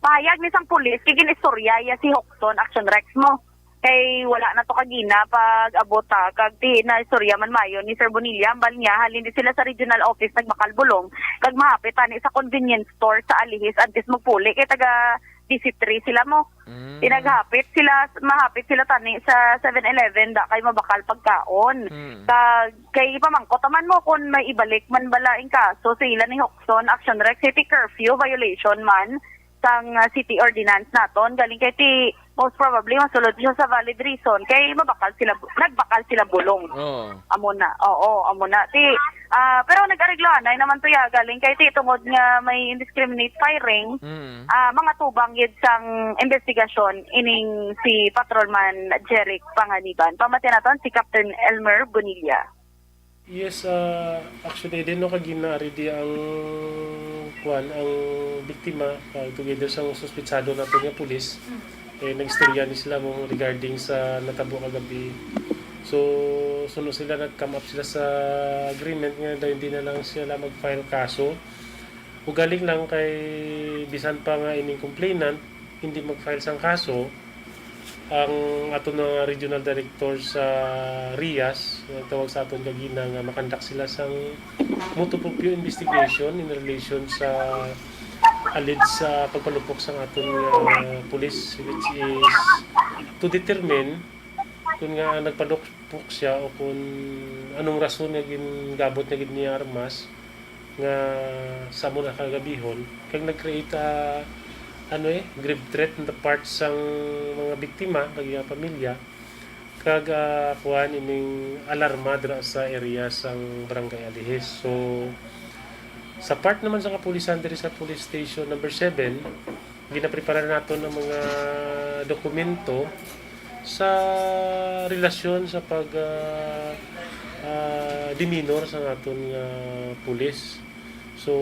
Pahayag ni sang pulis, kay gin-istorya iya si Hokson, Action Rex mo. Kay wala na to kagina pag-abot, ha, kag ti na istorya man mayo ni Sir Bonilla, hambal niya, halin di sila sa regional office nagbakal bulong, kag mahapit tani sa convenience store sa Alihis, antes magpuli, kay taga D C three sila mo. Mm. Ti naghapit sila, mahapit sila tani sa Seven Eleven, da kay mabakal pagkaon. Mm. Kag kay ipamangkot naman mo kung may ibalik man bala ang kaso sa ila ni Hokson, Action Rex, city curfew violation man sang, ah, city ordinance naton. Galing kay ti, most probably, masulod siya sa valid reason kay mabakal sila, nagbakal sila bulong. Oo. Amo na. Oo, amo na. Ti, ah, pero nag-areglo anay naman to ya. Galing kay ti, tungod nga may indiscriminate firing, Mm. ah, mga tubang gid sang investigasyon ining si Patrolman Jeric Panganiban. Pamatian naton si Captain Elmer Bonilla. Yes, ah, actually, din, no, kagina ari di ang, kuwan, ang biktima, ah, together sa suspitsado nato nga pulis, Mm. eh, nag-istorya ni sila mo regarding sa natabo kagabi. So, suno sila, nag-come up sila sa agreement nga daw hindi na lang sila mag-file kaso. Ugaling lang kay bisan pa nga ining complainant hindi mag-file sang kaso, ang aton nga regional director sa Rias, nagtawag sa aton kagina nga makandak sila sang motu proprio investigation in relation sa alleged sa pagpalupok sang aton nga pulis, which is to determine kung nga nagpalupok siya o kung anong rason nga gingabot niya gid niya armas nga sa amo na kagabihon, kag nag-create, ah, ano eh, grave threat on the part sang mga biktima kag iyang pamilya. Kag, ah, kuwan, ining alarma dira sa area sang Barangay Alihis. So, sa part naman sa kapulisan diri sa Police Station Number Seven, ginaprepara naton ang mga dokumento sa relasyon sa pag, ah, ah, demeanor sa naton nga pulis. So,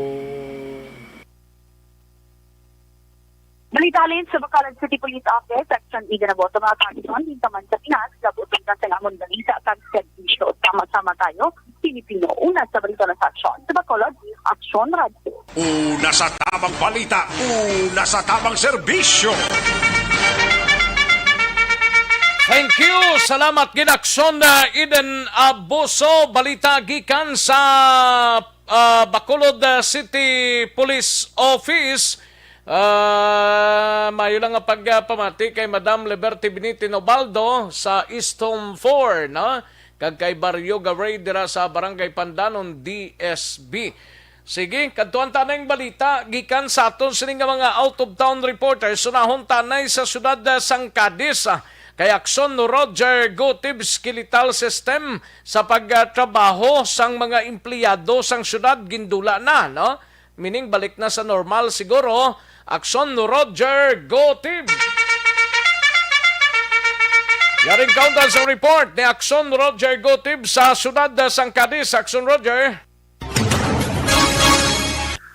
Balita halin sa Bacolod City Police Office, Section Ida na boto mga kaagson, din taman sa Pinas, labot ang kasangamon balita kag serbisyo. Sama-sama tayo, Pilipino. Una sa balita na sa aksyon. Sa Bacolod, Aksyon Radyo. Una sa tamang balita, una sa tamang serbisyo. Thank you. Salamat gid, Aksyon, uh, Eden Abuso. Balita gikan sa uh, Bacolod uh, City Police Office. Uh, mayo lang nga pagpamati kay Madam Liberty Binitin Obaldo sa East Home four, no? Kag kay Barrio Garay dira sa Barangay Pandanon, D S B. Sige, kadtuan ta na ang balita gikan sa aton sini nga mga out of town reporters. Unahon ta na sa siyudad, ah, sang Cadiz, ah, kay Aksyon Roger Gutib, skeletal system sa pagtrabaho sang mga empleyado sang siyudad gindula na, no? Meaning, balik na sa normal siguro. Aksyon Roger Gutib. Yaring kauntan sa report ni Aksyon Roger Gutib sa siyudad, ah, sang Cadiz. Aksyon Roger.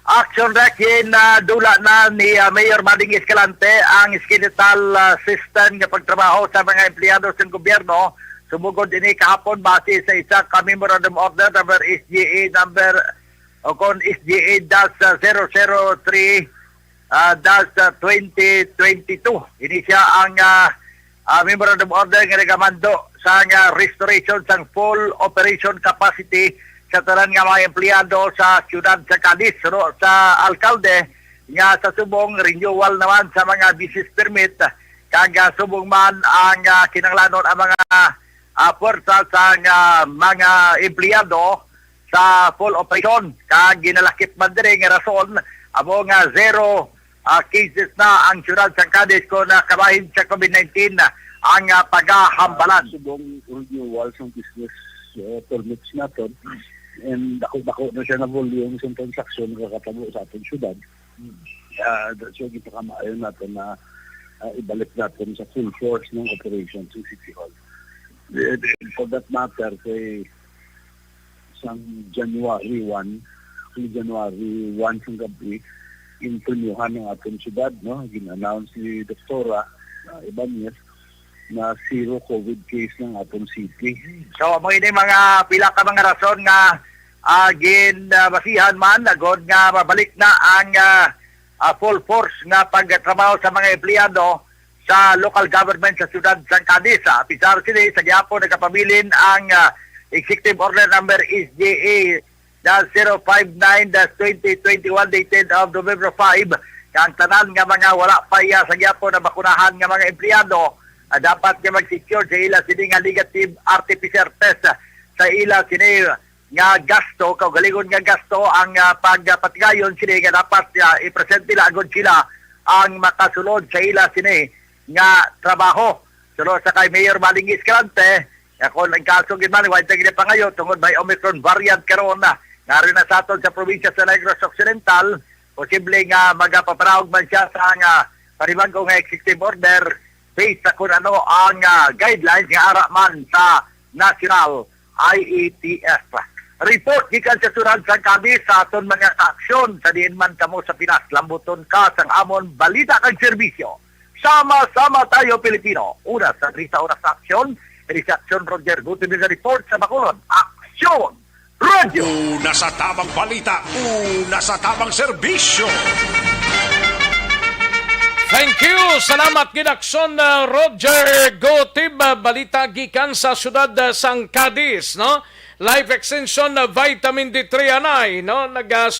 Action Rekin, na dula na ni ah, Mayor Mading Escalante ang skeletal ah, system nga pagtrabaho sa mga empleyado sa gobyerno. Sumugod ini kahapon base sa isa ka Memorandum Order number S G A number o kon S G A dash zero zero three ah, dash twenty twenty-two. Ini siya ang ah, ah, Memorandum Order nga nagamando sa nga restoration sang full operation capacity sa tanan nga mga empleyado sa siyudad sa Cadiz, no, sa alkalde nga sa subong renewal naman sa mga business permit kag ah, subong man ang ah, kinahanglanon ang mga ah, puwersa sa nga mga empleyado sa full operation kag ginalakip man diri nga rason amo nga zero ah, cases na ang siyudad sa Cadiz kon ah, kabahin sa COVID nineteen ang ah, pagahambalan. Subong renewal sang business uh, permits naton and dako-dako na siya na volume sa transaksyon nga kakatabo sa aton syudad. Uh, so, gipakamaayo naton na uh, ibalik naton sa full force ng operation sa City Hall. Eh, for that matter, kay sang January one, sang January one sang gabi, intunyuhan ang aton syudad, no? Gin-announce ni Doktora uh, Ibanez na zero COVID case ng aton city. So, amo ini mga pila ka mga rason nga uh, gin uh, basihan man agod nga mabalik na ang uh, uh, full force nga pagtrabaho sa mga empleyado sa local government sa siyudad sang Cadiz. Ah, Apisar sini sa gihapon nagapabilin ang ah, Executive Order number S J A dash zero five nine dash twenty twenty-one dated of November five, nga ang tanan nga mga wala pa iya sa gihapon na bakunahan nga mga empleyado ah, dapat nga mag-secure sa ila sini nga negative R T P C R test sa ila sini nga gasto, kaugalingon nga gasto ang ah, pagpatigayon sini nga dapat ah, i-present nila agod sila ang makasulod sa ila sini nga trabaho. Suno sa kay Mayor Maling Escalante, nga kon ang kaso gid man, wa gid pangayo tungod may Omicron variant karon na nari na sa aton sa probinsya sa Negros Occidental, posible nga magapaparahog man siya sa nga panibag-o nga executive order based sa kung ano ang ah, guidelines nga ara man sa national I E T F. Report gikan sa siyudad sang Cadiz sa aton mga kaaksyon sa diin man kamo sa Pinas. Lambuton ka sang amon balita kag serbisyo. Sama-sama tayo, Pilipino. Una sa diri sa oras sa aksyon, diri sa Aksyon Roger Gutierrez report sa Bacolod. Aksyon! Radyo! Una sa tamang balita, una sa tamang serbisyo. Thank you. Salamat gid, Aksyon, uh, Roger Gotib. Uh, balita gikan sa siyudad uh, sang Cadiz, no? Life Extension uh, Vitamin D three anay, no? Nagas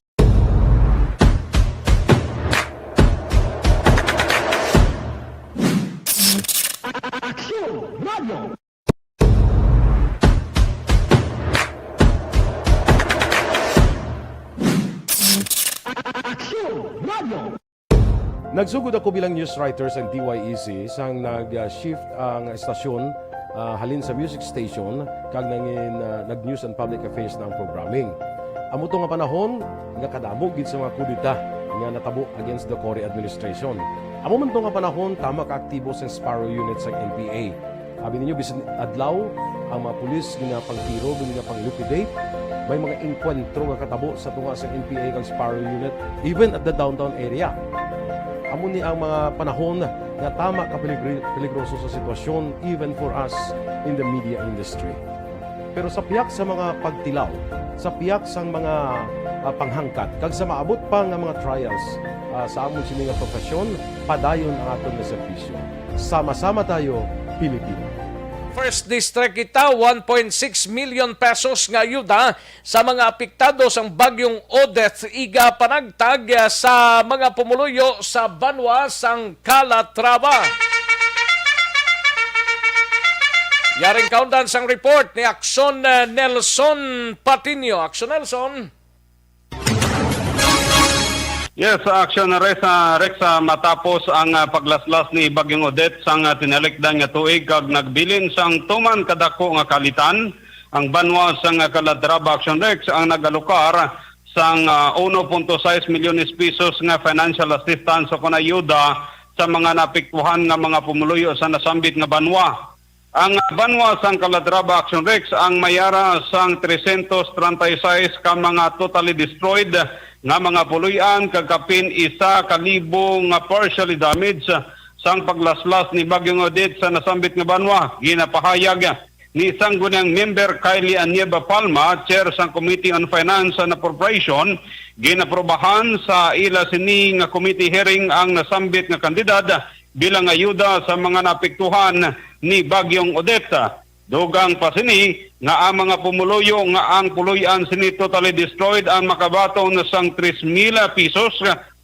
Aksyon Radio. Aksyon Radio. Nagsugod ako bilang news writer sa D Y E C sang nag-shift ang estasyon ah, halin sa music station kag nangin, ah, nag-news and public affairs na ang programming. Amo to nga panahon nga kadamo gid sa mga kudeta nga natabo against the Cory administration. Amo man to nga panahon tama ka aktibo sa Sparrow Unit sa N P A. Abi ninyo, bisan adlaw, ang mga pulis ginapangtiro, ginapang-liquidate. May mga engkwentro nga katabo sa tunga sa N P A kag Sparrow Unit, even at the downtown area. Amo ni ang mga panahon nga tama ka peligri-, peligroso sa sitwasyon, even for us in the media industry. Pero sa pihak sa mga pagtilaw, sa pihak sang mga, ah, panghangkat, kag sa maabot pa nga mga trials, ah, sa amon sini nga profesyon, padayon ang aton nga serbisyo. Sama-sama tayo, Pilipino. First District kita, one point six million pesos nga ayuda sa mga apektado sang Bagyong Odette, iga panagtag sa mga pumuluyo sa banwa sang Calatrava. Yaring kaundan sang report ni Action, eh, Nelson Patiño. Action Nelson. Yes, sa Action Rex, ah, Rex, ah, matapos ang, ah, paglaslas ni Bagyong Odette sang, ah, tinalikdan nga tuig kag nagbilin sang tuman kadako nga kalitan, ang banwa sang, ah, Calatrava, Action Rex, ang nag-alokar sang, ah, uno punto sais milyones pesos nga financial assistance o kon ayuda sa mga naapektuhan nga mga pumuluyo sa nasambit nga banwa. Ang banwa sang Calatrava, Action Rex, ang may ara sang trescientos treinta y seis ka mga totally destroyed nga mga puloy-an kag kapin isa ka libo nga partially damaged sang paglaslas ni Bagyong Odette sa nasambit nga banwa. Ginapahayag ni Sangguniang Member Kylie Anieva Palma, Chair sang Committee on Finance and Appropriation, ginaprobahan sa ila sini nga committee hearing ang nasambit nga kantidad bilang ayuda sa mga naapektuhan ni Bagyong Odette. Dugang pa sini nga ang mga pumuluyo nga ang puloy-an sini totally destroyed ang makabaton sang tres mil pesos,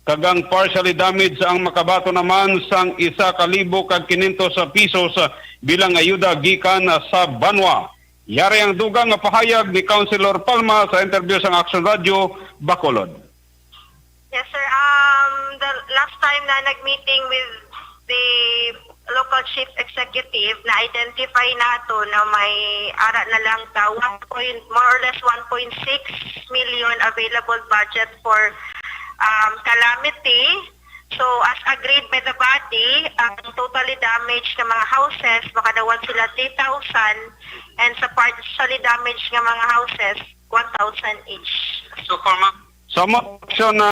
kag ang partially damaged ang makabaton naman sang isa ka libo kag kinentos pesos bilang ayuda gikan sa banwa. Yari ang dugang nga pahayag ni Councilor Palma sa interview sang Action Radio, Bacolod. Yes, sir. Um, the last time na nag-meeting with the local chief executive, na-identify nato na may ara na lang ta one point, more or less one point six million available budget for, um, calamity. So, as agreed by the body, ang totally damaged nga mga houses, makadawat sila three thousand, and sa partially damaged nga mga houses, one thousand each. So, for ma- So, mo, option na,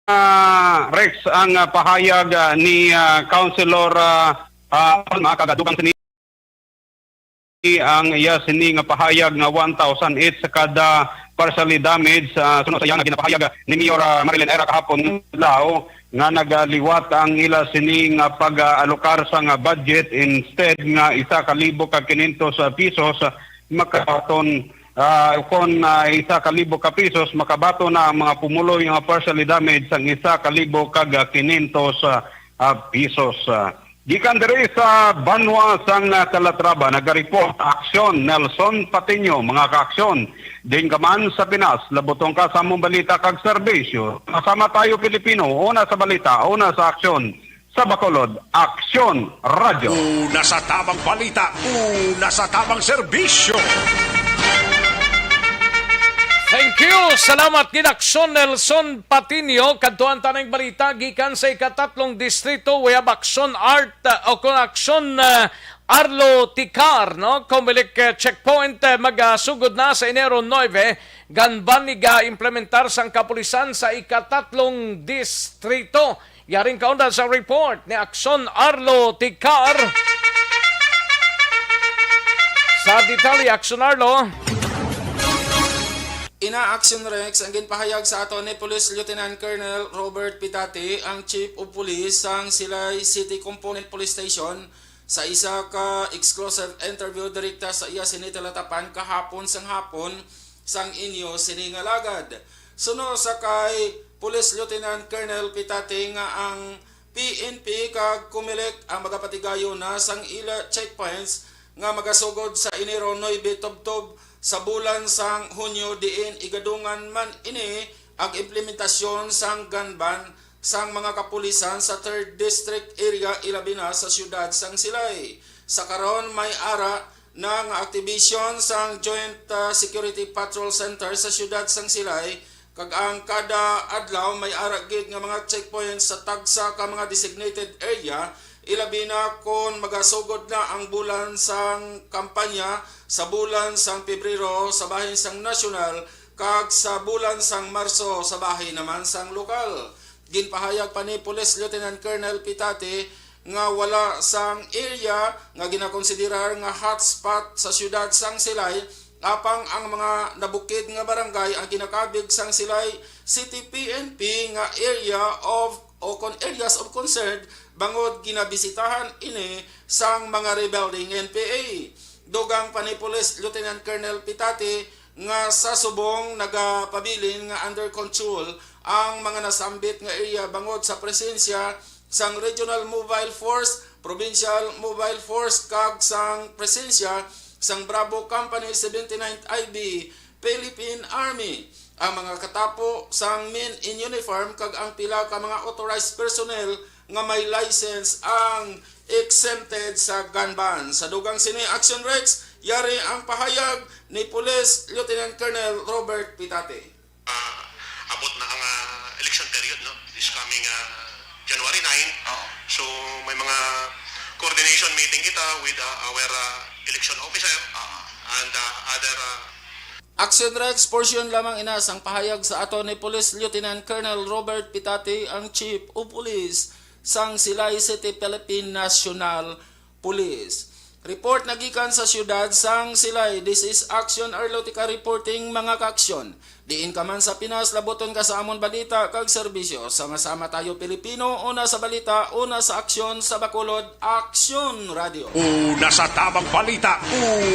ah, Rex, ang, ah, pahayag, ah, ni, ah, Councilor, ah, ah, Palma, kag dugang sini ang iya sini nga pahayag nga one thousand each sa kada partially damaged, ah, suno sa iya nga ginapahayag ni Mayor, ah, Marilyn Era kahapon nga adlaw nga nagaliwat ang ila sini nga pag-alokar sa nga budget, instead nga isa ka libo ka kinentos pesos, ah, makaton, ah, kon, ah, isa ka libo ka pesos, makabaton na ang mga pumuloy nga partially damaged sang isa ka libo kag kinentos, ah, ah, pesos. Ah, gikan diri sa banwa sang, ah, Calatrava, nagareport Aksyon Nelson Patiño, mga ka-Aksyon. Diin ka man sa Pinas, labutong ka sa among balita kag serbisyo. Sama-sama tayo, Pilipino, una sa balita, una sa aksyon. Sa Bacolod, Aksyon Radyo. Una sa tamang balita, una sa tamang serbisyo. Thank you. Salamat gid, Aksyon Nelson Patiño. Kadtuan ta ning balita gikan sa ikatatlong distrito. We have Aksyon Art, uh, o kon Aksyon, uh, Arlo Ticar, no? Comelec, uh, checkpoint, uh, magasugod na sa Enero nuebe. Ganban ni ga-implementar sang kapulisan sa ikatatlong distrito. Yaring kaundan sa report ni Aksyon Arlo Ticar. Sa detalye, Aksyon Arlo. Ina Aksyon Rex, ang ginpahayag sa ato ni Police Lieutenant Colonel Robert Pitate, ang Chief of Police sang Silay City Component Police Station, sa isa ka exclusive interview direkta sa iya sini talatapan kahapon sang hapon sang inyo sini nga lagad. Suno sa kay Police Lieutenant Colonel Pitate nga ang P N P kag Comelec ang magapatigayon na sang ila checkpoints nga magasugod sa Enero nuebe tubtob sa bulan sang Hunyo, diin igadungan man ini ang implementasyon sang gun ban sang mga kapulisan sa Third District Area, ilabi na sa siyudad sang Silay. Sa karon, may ara na nga activation sang Joint, ah, Security Patrol Center sa siyudad sang Silay, kag ang kada adlaw may ara gid nga mga checkpoints sa tagsa ka mga designated area, ilabi na kon magasugod na ang bulan sang kampanya sa bulan sang Pebrero sa bahin sang nasyonal kag sa bulan sang Marso sa bahin naman sang lokal. Ginpahayag pa ni Police Lieutenant Colonel Pitate nga wala sang area nga ginakonsiderar nga hotspot sa siyudad sang Silay, apang ang mga nabukid nga barangay ang ginakabig sang Silay City P N P nga area of o kon areas of concern, bangod ginabisitahan ini sang mga rebelde nga N P A. Dugang pa ni Police Lieutenant Colonel Pitate nga sa subong nagapabilin nga under control ang mga nasambit nga area bangod sa presensya sang Regional Mobile Force, Provincial Mobile Force, kag sang presensya sang Bravo Company seventy-ninth I B Philippine Army, ang mga katapo sang men in uniform kag ang pila ka mga authorized personnel nga may license ang exempted sa gun ban. Sa dugang sini, Action Rex, yari ang pahayag ni Police Lieutenant Colonel Robert Pitate. Ah, abot na ang, ah, election period, no? This coming, ah, January nine. Oo. So, may mga coordination meeting kita with, ah, our, ah, election officer Oo. and, ah, other, ah, Action Rex, portion lamang ina sang pahayag sa aton ni Police Lieutenant Colonel Robert Pitate, ang Chief of Police sang Silay City, Philippine National Police. Report nagikan sa siyudad sang Silay. This is Action Arlotica reporting, mga kaaksyon. Diin ka man sa Pinas, labuton ka sa amon balita kag serbisyo. Sama-sama tayo, Pilipino, una sa balita, una sa aksyon, sa Bacolod, Aksyon Radio. Una sa tamang balita,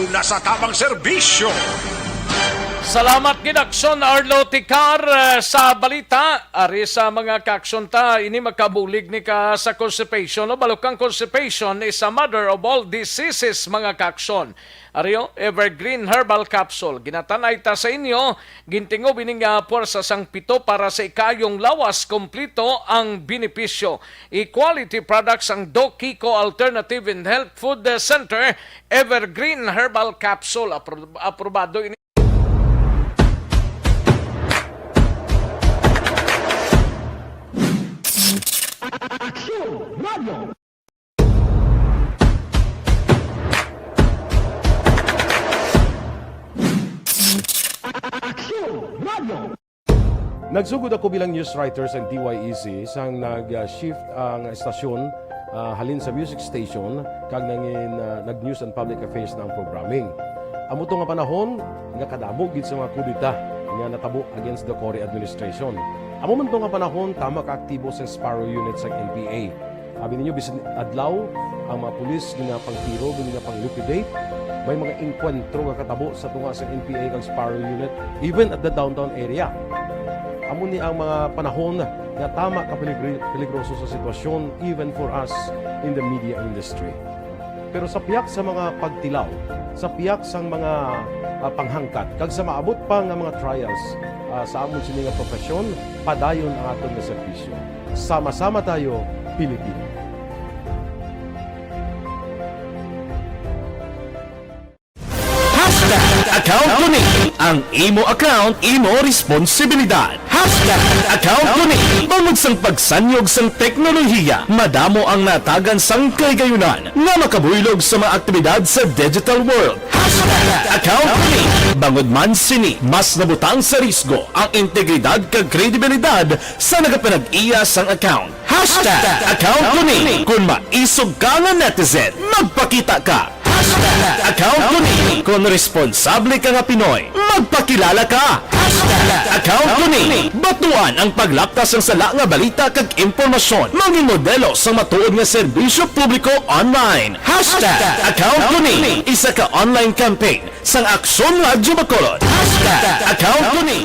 una sa tamang serbisyo. Salamat gid, Aksyon Arlo Ticar, eh, sa balita. Ari sa mga kaaksyon ta, ini makabulig ni ka sa constipation, no? Balukang constipation is a mother of all diseases, mga kaaksyon. Ari, oh, Evergreen Herbal Capsule. Ginatanay ta sa inyo, gintingob ini nga puwersa sang pito para sa ikaayong lawas, kompleto ang benepisyo. E-quality products ang Doc Kiko Alternative and Health Food Center, Evergreen Herbal Capsule. Apro-, aprobado ini. Aksyon Radio. Aksyon Radio. Nagsugod ako bilang news writer sa D Y E C sang nag-shift ang estasyon, ah, halin sa music station kag nangin, ah, nag-news and public affairs na ang programming. Amo to nga panahon nga kadamo gid sa mga kudeta nga natabo against the Cory administration. Amo man to nga panahon tama ka aktibo sang Sparrow Unit sang N P A. Abi ninyo, bisan adlaw, ang mga pulis ginapangtiro, ginapang-liquidate. May mga engkwentro nga katabo sa tunga sa N P A kag Sparrow Unit, even at the downtown area. Amo ni ang mga panahon nga tama ka peligri-, peligroso sa sitwasyon, even for us in the media industry. Pero sa pihak sa mga pagtilaw, sa pihak sang mga, ah, panghangkat, kag sa maabot pa nga mga trials, ah, sa amon sini nga profesyon, padayon ang aton nga serbisyo. Sama-sama tayo, Pilipino. Hashtag Account Ko Ni. Ang imo account, imo responsibilidad. Hashtag Account Ko Ni. Bangod sang pagsanyog sang teknolohiya, madamo ang natagan sang kahigayunan nga makabuylog sa mga aktibidad sa digital world. Hashtag Account Ko Ni. Bangod man sini, mas nabutang sa risgo ang integridad kag kredibilidad sa nagapanag-iya sang account. Hashtag Account Ko Ni. Kung maisog ka nga netizen, magpakita ka. Hashtag Account Ko Ni. Kung responsable ka nga Pinoy, magpakilala ka. Hashtag Account Ko Ni. Batuan ang paglapta sang sala nga balita kag impormasyon. Mangin modelo sang matuod nga serbisyo publiko online. Hashtag Account Ko Ni. Isa ka online campaign sang Aksyon Radyo Bacolod. Hashtag Account Ko Ni.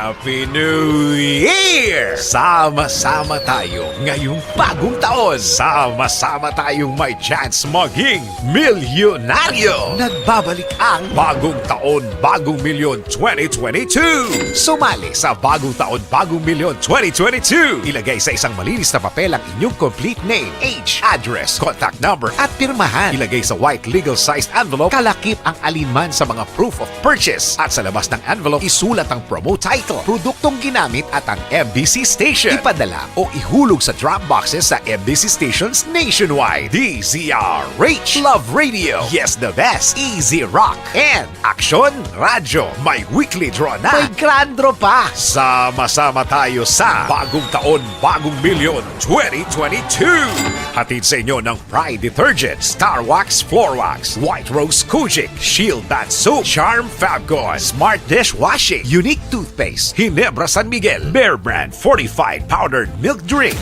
Happy New Year! Sama-sama tayo ngayong bagong taon. Sama-sama tayong may chance maging milyonaryo. Nagbabalik ang Bagong Taon, Bagong Milyon twenty twenty-two. Sumali sa Bagong Taon, Bagong Milyon twenty twenty-two. Ilagay sa isang malinis na papel ang inyong complete name, age, address, contact number, at pirmahan. Ilagay sa white legal-sized envelope, kalakip ang alinman sa mga proof of purchase. At sa labas ng envelope, isulat ang promo title, produktong ginamit, at ang M B C station. Ipadala o ihulog sa drop boxes sa M B C stations nationwide. D Z R H, Love Radio. Yes, the best. Easy Rock. And Aksyon Radyo. May weekly draw na. May grand draw pa. Sama-sama tayo sa Bagong Taon, Bagong Milyon twenty twenty-two. Hatid sa inyo ng Pride Detergent, Star Wax Floor Wax, White Rose Kojic, Shield Bath Soap, Charm Fabcon, Smart Dishwashing, Unique Toothpaste, Ginebra San Miguel, Bear Brand Fortified Powdered Milk Drink.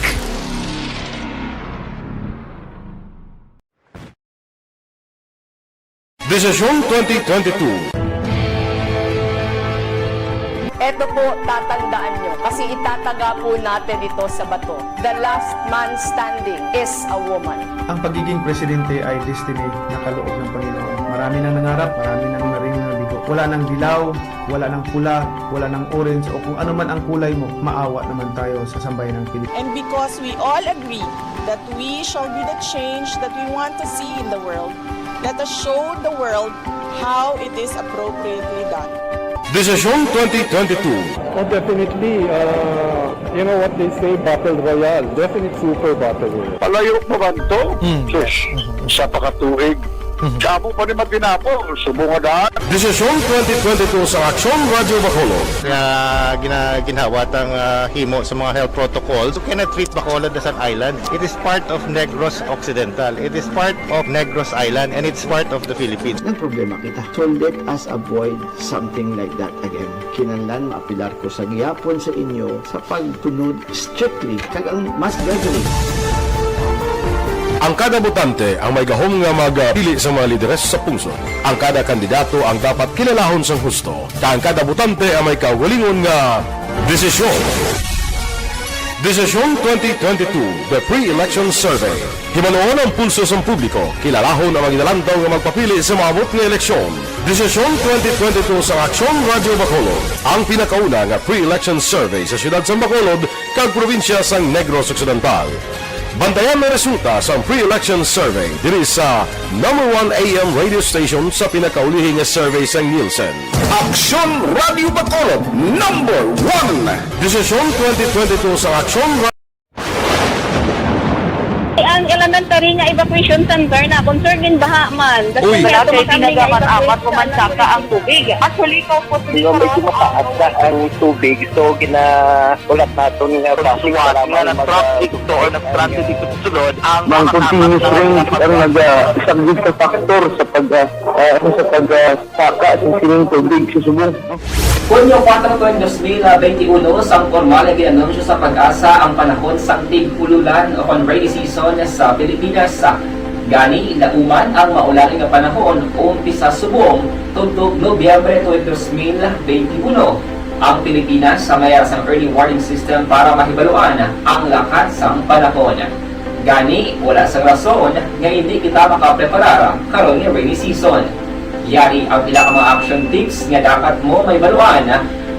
Desisyon twenty twenty-two. Eto po, tatandaan nyo, kasi itataga po natin ito sa bato. The last man standing is a woman. Ang pagiging presidente ay destiny na kaloob ng Panginoon. Marami nang nangarap, marami nang naring nabigo. Wala nang dilaw, wala nang pula, wala nang orange, o kung ano man ang kulay mo, maawa naman tayo sa sambayan ng Pilipinas. And because we all agree that we shall be the change that we want to see in the world, let us show the world how it is appropriately done. Desisyon twenty twenty-two. Oh, definitely. Uh, you know what they say, battle royale. Definite super battle royale. Palayo pa man to? Hmm. Sus, sa pakatuig. Mhm. Damo pa ni matinapol, subong nga daan. Desisyon twenty twenty-two sa Aksyon Radyo Bacolod. Nga gina-, ginhawa tang, ah, himo sa mga health protocols. You cannot treat Bacolod as an island. It is part of Negros Occidental. It is part of Negros Island, and it's part of the Philippines. Nagproblema kita. So let us avoid something like that again. Kinahanglan maapilar ko sa gihapon sa inyo sa pagtunod strictly kag ang mass gathering. Ang kada botante ang may gahom nga magpili sa mga lideres sa pungsod. Ang kada kandidato ang dapat kilalahon sang husto, kag ang kada botante ang may kaugalingon nga desisyon. Desisyon twenty twenty-two, The Pre-Election Survey. Himanuon ang pulso sang publiko, kilalahon ang mga ginalantaw nga magpapili sa maabot nga eleksyon. Desisyon twenty twenty-two sang Aksyon Radyo Bacolod, ang pinakauna nga pre-election survey sa siyudad sang Bacolod kag probinsya sang Negros Occidental. Bantayan ang resulta sang pre-election survey diri sa number one A M radio station sa pinakaulihi nga survey sang Nielsen. Aksyon Radyo Bacolod, number one. Desisyon twenty twenty-two sang Aksyon Ra- Ang elementary nga evacuation center na concern gin baha man. Uy. Wala kay pinagaman amat ko man saka ang tubig. Actually, ko po Medyo mataas na ang tubig, so ginaulat naton nga Suwat nga nag-traffic to or nag-transit dito sa sulod ang Mang mga continuous tapat na rain ang nag-, ah, isa gid ka factor sa pag, ah, ah, ano, sa pag, ah, saka sa sining tubig sa subong. Hunyo kuwatro tuig dos mil benti uno, sang pormal nga gin-anunsyo sa PAGASA ang panahon sang tig-ululan o kon rainy season sa Pilipinas. Gani, nauman ang maulan nga panahon, umpisa subong tubtob Nobyembre tuig dos mil benti uno. Ang Pilipinas may ara sang early warning system para mahibaluan ang lakat sang panahon. Gani, wala sang rason nga indi kita makapreparar karon nga rainy season. Yari ang pila ka mga action tips nga dapat mo mahibaluan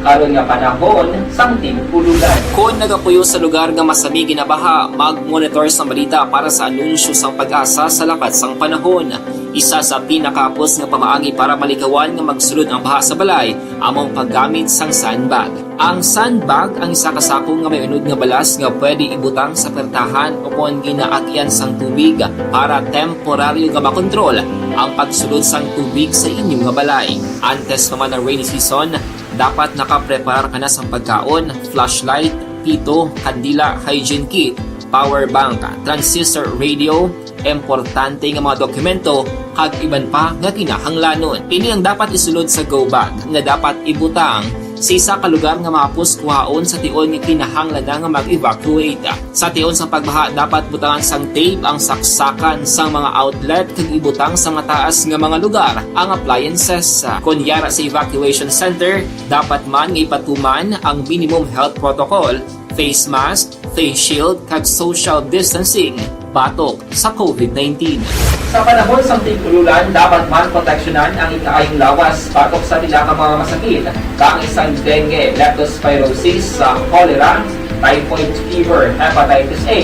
karon nga panahon sang tig-ululan. Kon nagapuyo sa lugar nga masami ginabaha, mag-monitor sang balita para sa anunsyo sang PAGASA sa lakat sang panahon. Isa sa pinakahapos nga pamaagi para malikawan nga magsulod ang baha sa balay amo ang paggamit sang sandbag. Ang sandbag ang isa ka sako nga may unod nga balas nga pwede ibutang sa puwertahan o kon ginaagyan sang tubig para temporaryo nga makontrol ang pagsulod sang tubig sa inyo nga balay. Antes pa man ang rainy season, dapat nakapreparar ka na sang pagkaon, flashlight, pito, kandila, hygiene kit, power bank, transistor radio, importante nga mga dokumento, kag iban pa nga kinahanglanon. Ini ang dapat isulod sa go bag nga dapat ibutang Sa isa ka lugar nga mahapos kuhaon sa tion nga kinahanglan na nga mag-evacuate. Sa tion sa pagbaha, dapat butangan sang tape ang saksakan sang mga outlet kag ibutang sa mataas nga mga lugar ang appliances. Kon yara sa evacuation center, dapat man nga ipatuman ang minimum health protocol, face mask, face shield, kag social distancing batok sa COVID nineteen. Sa panahon sang tig-ululan, dapat man proteksyonan ang ikaayong lawas batok sa pila ka mga masakit, kaangay sang dengue, leptospirosis, sa cholera, typhoid fever, hepatitis A,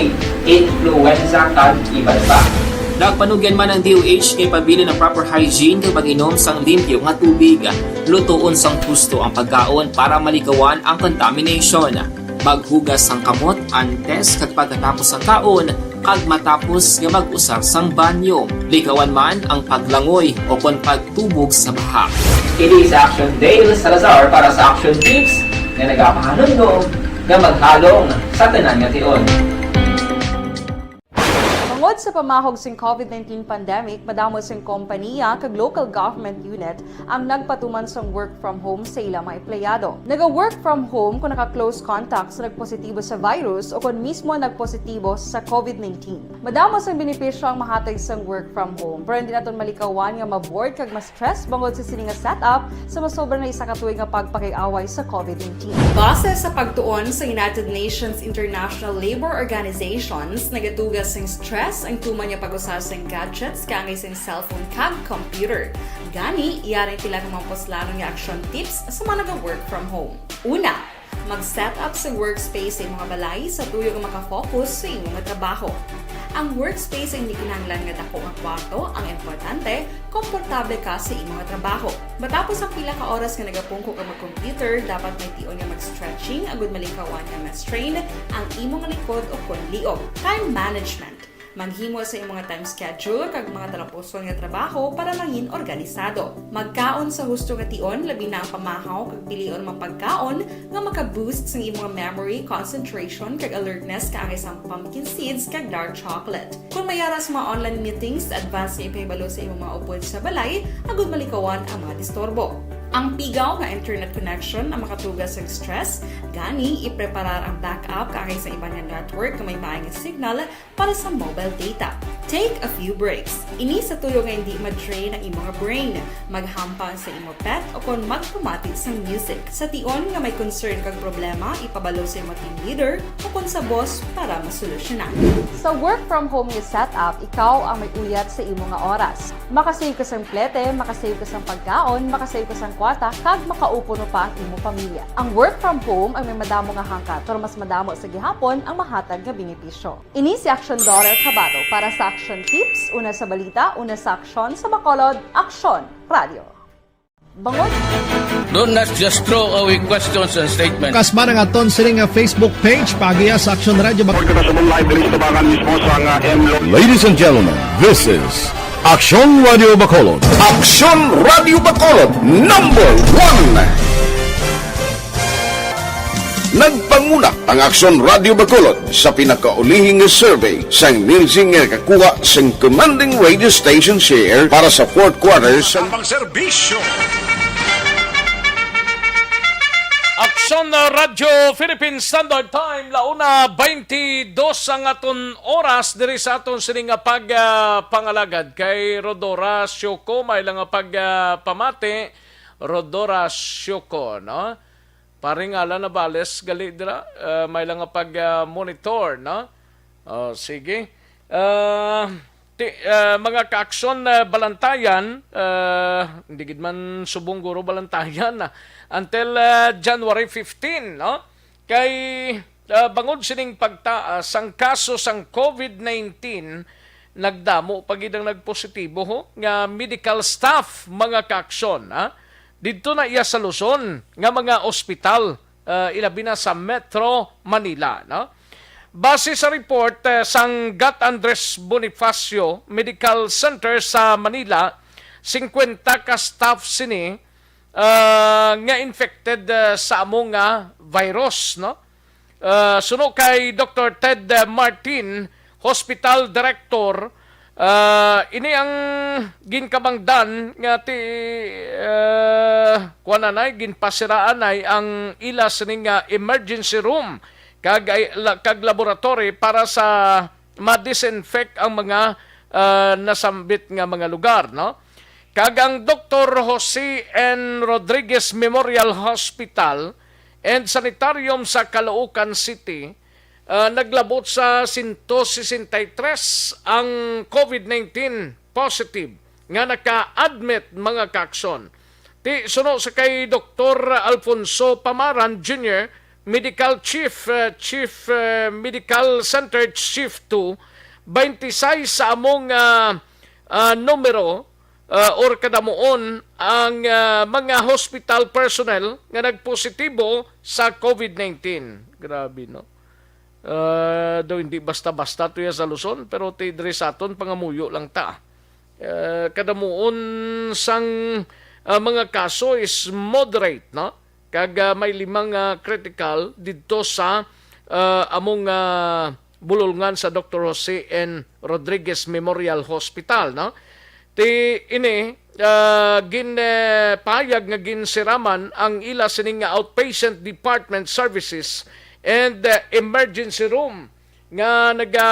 influenza, kag iban pa. Nagpanugyan man ang D O H nga ipabilin ang proper hygiene kag pag-inom sang limpyo nga tubig. Lutoon sang husto ang pagkaon para malikawan ang contamination. Maghugas sang kamot antes kag pagkatapos sang kaon kag matapos nga mag-usar sang banyo. Likawan man ang paglangoy o kon pagtubog sa baha. Ini si Action Dale Salazar para sa Action Tips nga nagapahanumdom nga maghalong sa tanan nga tion. Tungod sa pamahog sing COVID nineteen pandemic, madamo sing kompanya kag local government unit ang nagpatuman sang work from home sa ila mga empleyado. Naga-work from home kung naka-close contact sa nagpositibo sa virus o kon mismo nagpositibo sa COVID nineteen. Madamo sang benepisyo ang mahatag sang work from home, pero hindi naton malikawan nga ma-bored kag ma-stress bangod sa sini nga setup sa masobra na isa ka tuig nga pagpakig-away sa COVID nineteen. Base sa pagtuon sa United Nations International Labour Organizations, nagatuga sing stress ang tuman nga pag-usa sing gadgets kaangay sing cellphone kag computer. Gani, yari pila ka mga puslanon nga action tips sa mga naga-work from home. Una, mag-set up sa workspace sa imong balay sa tuyo nga makafocus sa imo nga trabaho. Ang workspace ang hindi kinahanglan nga dako nga kwarto, ang importante, komportable ka sa imo nga trabaho. Matapos ang pila ka oras nga nagapungko ka mag-computer, dapat may tion nga mag-stretching agud malikawan nga ma-strain ang imo nga likod o kon liog. Time management. Maghimo sa imo nga time schedule kag mga talapuson nga trabaho para mangin organisado. Magkaon sa husto nga tion, labi na ang pamahaw kag pilion ang mga pagkaon nga maka-boost sang imo nga memory, concentration, kag alertness kaangay sang pumpkin seeds kag dark chocolate. Kung may ara sa mga online meetings, advance nga ipahibalo sa imo mga upod sa balay agud malikawan ang mga disturbo. Ang pigaw nga internet connection ang makatuga sa stress, gani ipreparar ang backup kaangay sa iban nga network nga may maay nga signal para sa mobile data. Take a few breaks. Ini sa tuyo nga hindi ma-drain ang imo nga brain. Maghampang sa imo pet o kon magpamati sang music. Sa tion nga may concern kag problema, ipabalo sa imo team leader o kon sa boss para masolusyonan. Sa work from home nga setup, ikaw ang may uyat sa imo nga oras. Makasave ka sang plete, makasave ka sang pagkaon, makasave ka sang kwarta, kag makaupod pa ang imo pamilya. Ang work from home ang may madamo nga hangkat, pero mas madamo sa gihapon ang mahatag nga benepisyo. Ini si Action Daughter Kabato para sa Action Tips, una sa balita, una sa aksyon, sa Bacolod, Aksyon Radio. Bangod. Do not just throw away questions and statements. Kasma ang aton sini nga Facebook page, paagiha sa Action Radio Bac- Report kita sa live diri sa tubangan mismo sa nga M Lo- Ladies and gentlemen, this is Action Radio Bacolod. Action Radio Bacolod, number one. Nagpanguna ang Aksyon Radio Bacolod sa pinakaulihi nga survey sang Nielsen nga nakakuha sang commanding radio station share para sa fourth quarter sa Ang serbisyo. Aksyon na Radyo Philippine Standard Time, launa twenty-dos ang aton oras diri sa aton sini nga pag, ah, pangalagad kay Rodora Sioko. May lang nga pag, ah, pamati, Rodora Sioko, no? Paring Alan Navales gali dira, ah, may lang nga pag, ah, monitor, no? Oh, sige. Ah, ti-, ah, mga kaaksyon, ah, Balantayan, ah, hindi gid man subong guro Balantayan, ah, until, ah, January fifteen, no? Kay, ah, bangod sining pagtaas sang kaso sang COVID nineteen, nagdamo pa gid ang nagpositibo, ho, nga medical staff, mga kaaksyon, ha? Didto na iya sa Luzon nga mga ospital, ah, ilabi na sa Metro Manila, no? Base sa report, eh, sang Gat Andres Bonifacio Medical Center sa Manila, singkwenta ka staff sini, ah, nga infected, ah, sa amo nga virus, no? Ah, suno kay Doktor Ted, ah, Martin, hospital director, ah, ini ang ginkabangdan nga ti-, ah, ah, kuan na nay, ginpasiraan nay ang ila sining nga emergency room kag, ay, la-, kag laboratory para sa ma-disinfect ang mga, ah, nasambit nga mga lugar, no? Kag ang Doktor Jose N. Rodriguez Memorial Hospital and Sanitarium sa Caloocan City, ah, naglabot sa sento sesenta y tres ang COVID nineteen positive nga naka-admit, mga kaakson. Ti, suno sa kay Doktor Alfonso Pamaran Junior, Medical Chief, ah, Chief, ah, Medical Center Chief two, twenty-six sa among, ah, ah, numero, ah, or kadamuon ang, ah, mga hospital personnel nga nagpositibo sa COVID nineteen. Grabe, no? Ah, daw hindi basta-basta to ya sa Luzon, pero ti diri sa aton pangamuyo lang ta. Ah, kadamuon sang, ah, mga kaso is moderate, no? Kag, ah, may limang, ah, critical didto sa, ah, among, ah, bulolngan sa Doktor Jose N. Rodriguez Memorial Hospital, no? Ti ini, ah, gin, eh, pahayag nga ginsiraman ang ila sining nga outpatient department services and, ah, emergency room nga naga,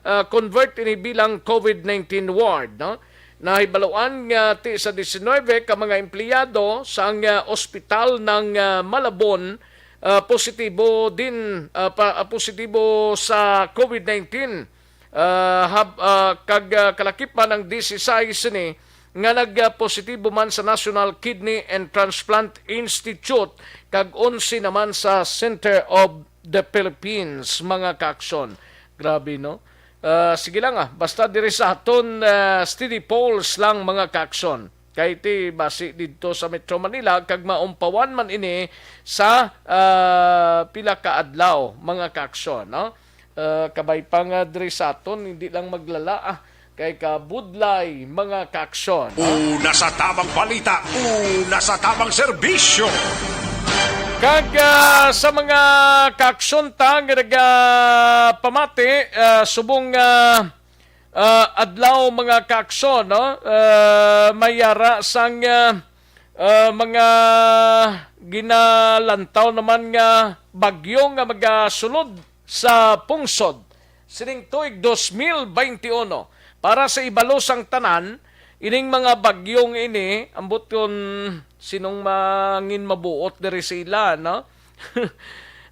ah, convert ini bilang COVID nineteen ward, no? Nahibaluan nga ti sa diecinuebe ka mga empleyado sang, ah, ospital ng, ah, Malabon, ah, positibo din, ah, pa, ah, positibo sa COVID nineteen. Ah, hab-, ah, kag, ah, kalakip man ang dieciséis sini nga nagpositibo man sa National Kidney and Transplant Institute kag onse naman sa Center of the Philippines, mga kaakson. Grabe, no? Ah, sige lang, ah, basta diri sa aton, ah, steady pulse lang, mga kaakson. Kay ti basi didto sa Metro Manila kag maumpawan man ini sa, ah, pila ka adlaw, mga kaakson, no? Ah, kabay pa nga diri sa aton, hindi lang maglala, ah, kay kabudlay, mga kaakson, no? Una sa tamang balita, una sa tamang serbisyo. Kag, ah, sa mga kaakson ta nga nagapamati, ah, subong, ah, ah, adlaw, mga kaakson, no? Ah, may yara sang, ah, ah, mga ginalantaw naman nga bagyo nga magasulod sa pungsod sining tuig dos mil bente uno. Para sa ibalo sang tanan, ining mga bagyong ini, ambot kon sinong mangin mabuot diri sa ila, no?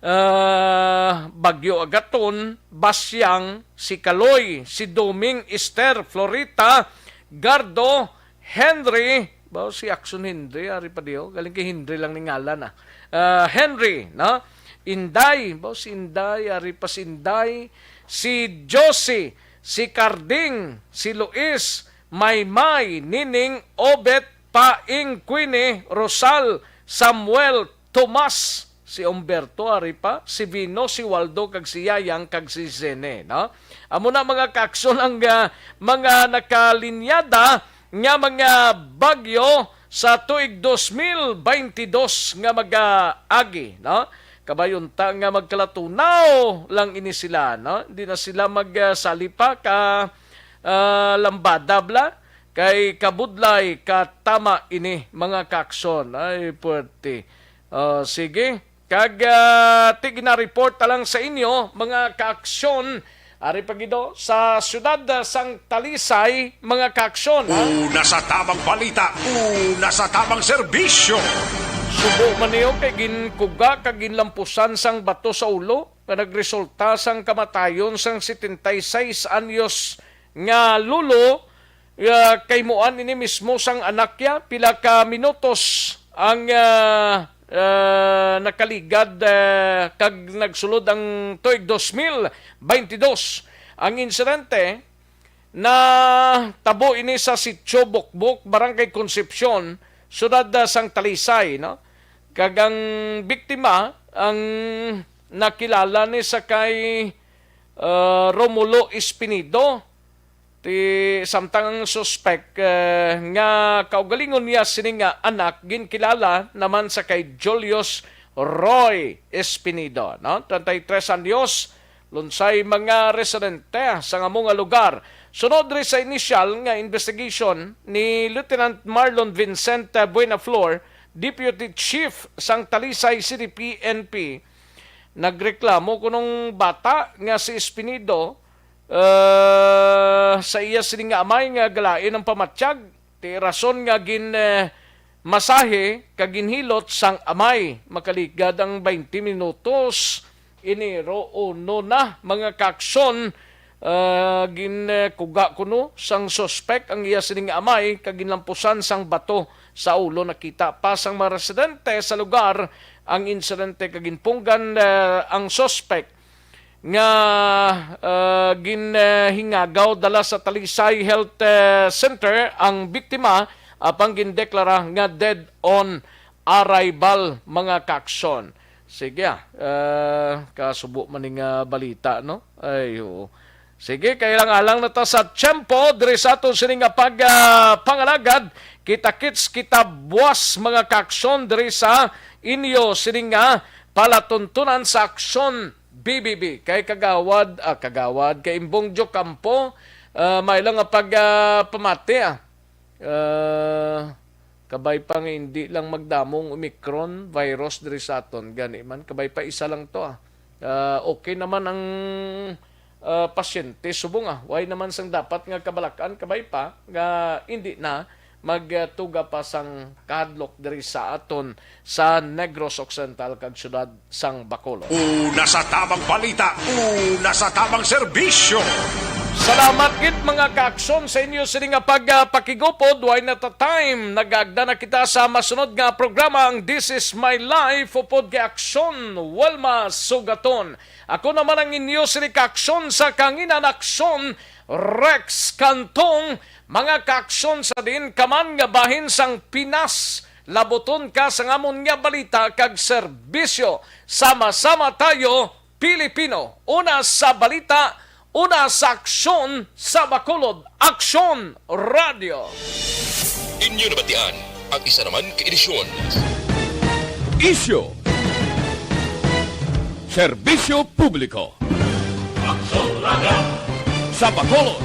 Ah, Bagyo Agaton, Basyang, si Kaloy, si Doming, Ester, Florita, Gardo, Henry, ba si Action Henry, ari pa diyo, galing kay Henry lang ni ngalan, ah. Ah, Henry, no? Inday, ba si Inday, ari pa si Inday, si Josie, si Carding, si Luis, Maymay, Nining, Obet, Paing, Queenie, Rosal, Samuel, Tomas, si Umberto, ari pa, si Vino, si Waldo, kag si Yayang, kag si Zene, no? Amo na, mga kaakson, ang, ah, mga nakalinyada nga mga bagyo sa tuig dos mil bente dos nga mag-agi, no? Kabay unta nga magkalatunaw lang ini sila, no? Hindi na sila magsali pa ka, ah, lambada bala, kay kabudlay ka tama ini, mga kaakson. Ay, puwerte. Ah, sige. Kag, ah, ti ginareport ta lang sa inyo, mga kaaksyon, ari pa gid, oh, sa siyudad, ah, sang Talisay, mga kaaksyon, ha? Una sa tamang balita, una sa tamang serbisyo. Subo man niyo kay ginkuga kag ginlampusan sang bato sa ulo nga nagresulta sang kamatayon sang setenta y seis anyos nga lolo, ah, kay muan ini mismo sang anak niya. Pila ka minutos ang, ah, ah, nakaligad, ah, kag nagsulod ang tuig dos mil bente dos. Ang insidente natabo ini sa Sitio Bukbok, Barangay Concepcion, siyudad, ah, sang Talisay, no? Kag ang biktima ang nakilala ni sa kay, ah, Romulo Espinido, ti, samtang ang suspek, eh, nga kaugalingon niya sini nga anak ginkilala naman sa kay Julius Roy Espinido, no? Treinta y tres anyos, lunsay mga residente sa amo nga lugar. Sunod diri sa inisyal nga investigation ni Lieutenant Marlon Vincent, eh, Buenaflor, Deputy Chief sang Talisay City P N P, nagreklamo kunong bata nga si Espinido, eh, sa iya sini nga amay nga galain ang pamatyag, ti rason nga gin, eh, masahe kag ginhilot sang amay. Makaligad ang twenty minutos, Enero uno na, mga kaakson, ah, gin, eh, kuga kuno sang suspek ang iya sining amay kag ginlampusan sang bato sa ulo. Nakita pa sang mga residente sa lugar ang insidente kag ginpunggan, eh, ang suspek nga, ah, gin, eh, hingagaw dala sa Talisay Health, eh, Center ang biktima, apang gindeklara nga dead on arrival, mga kaakson. Sige, ah, ah, kasubo man ni nga balita, no? Ay, oo. Sige, kay lang-alang na ta sa tiyempo diri sa aton sini nga pag, ah, pangalagad. Kita-kits, kita buwas, mga kaakson, diri sa inyo sini nga palatuntunan sa Aksyon B B B. Kay Kagawad, ah, Kagawad, kay Imbong Diocampo, ah, may lang nga pag, ah, pamati, ah. Ah, kabay pa nga hindi lang magdamong Omicron virus diri sa aton. Gani man, kabay pa isa lang to, ah. Ah, okay naman ang, ah, pasyente subong, ah. Way naman sang dapat nga kabalak-an, kabay pa nga hindi na magtuga pa sang kahadlok diri sa aton sa Negros Occidental kag siyudad sang Bacolod. Una sa tamang balita, una sa tamang serbisyo. Salamat gid, mga kaakson, sa inyo sini nga pagpakigupod. Way na ta time. Nagaagda na kita sa masunod nga programa, ang This Is My Life, upod kay Aksyon Wilma Sugaton. Ako naman ang inyo sini kaaksyon sa kanginan, Aksyon Rex Cantong. Mga kaaksyon, sa diin ka man nga bahin sang Pinas, labuton ka sang amon nga balita kag serbisyo. Sama-sama tayo, Pilipino. Una sa balita, una sa aksyon, sa Bacolod, Aksyon Radio. Inyo nabatian ang isa naman ka edisyon. Isyu. Serbisyo publiko. Aksyon Radio. Sa Bacolod,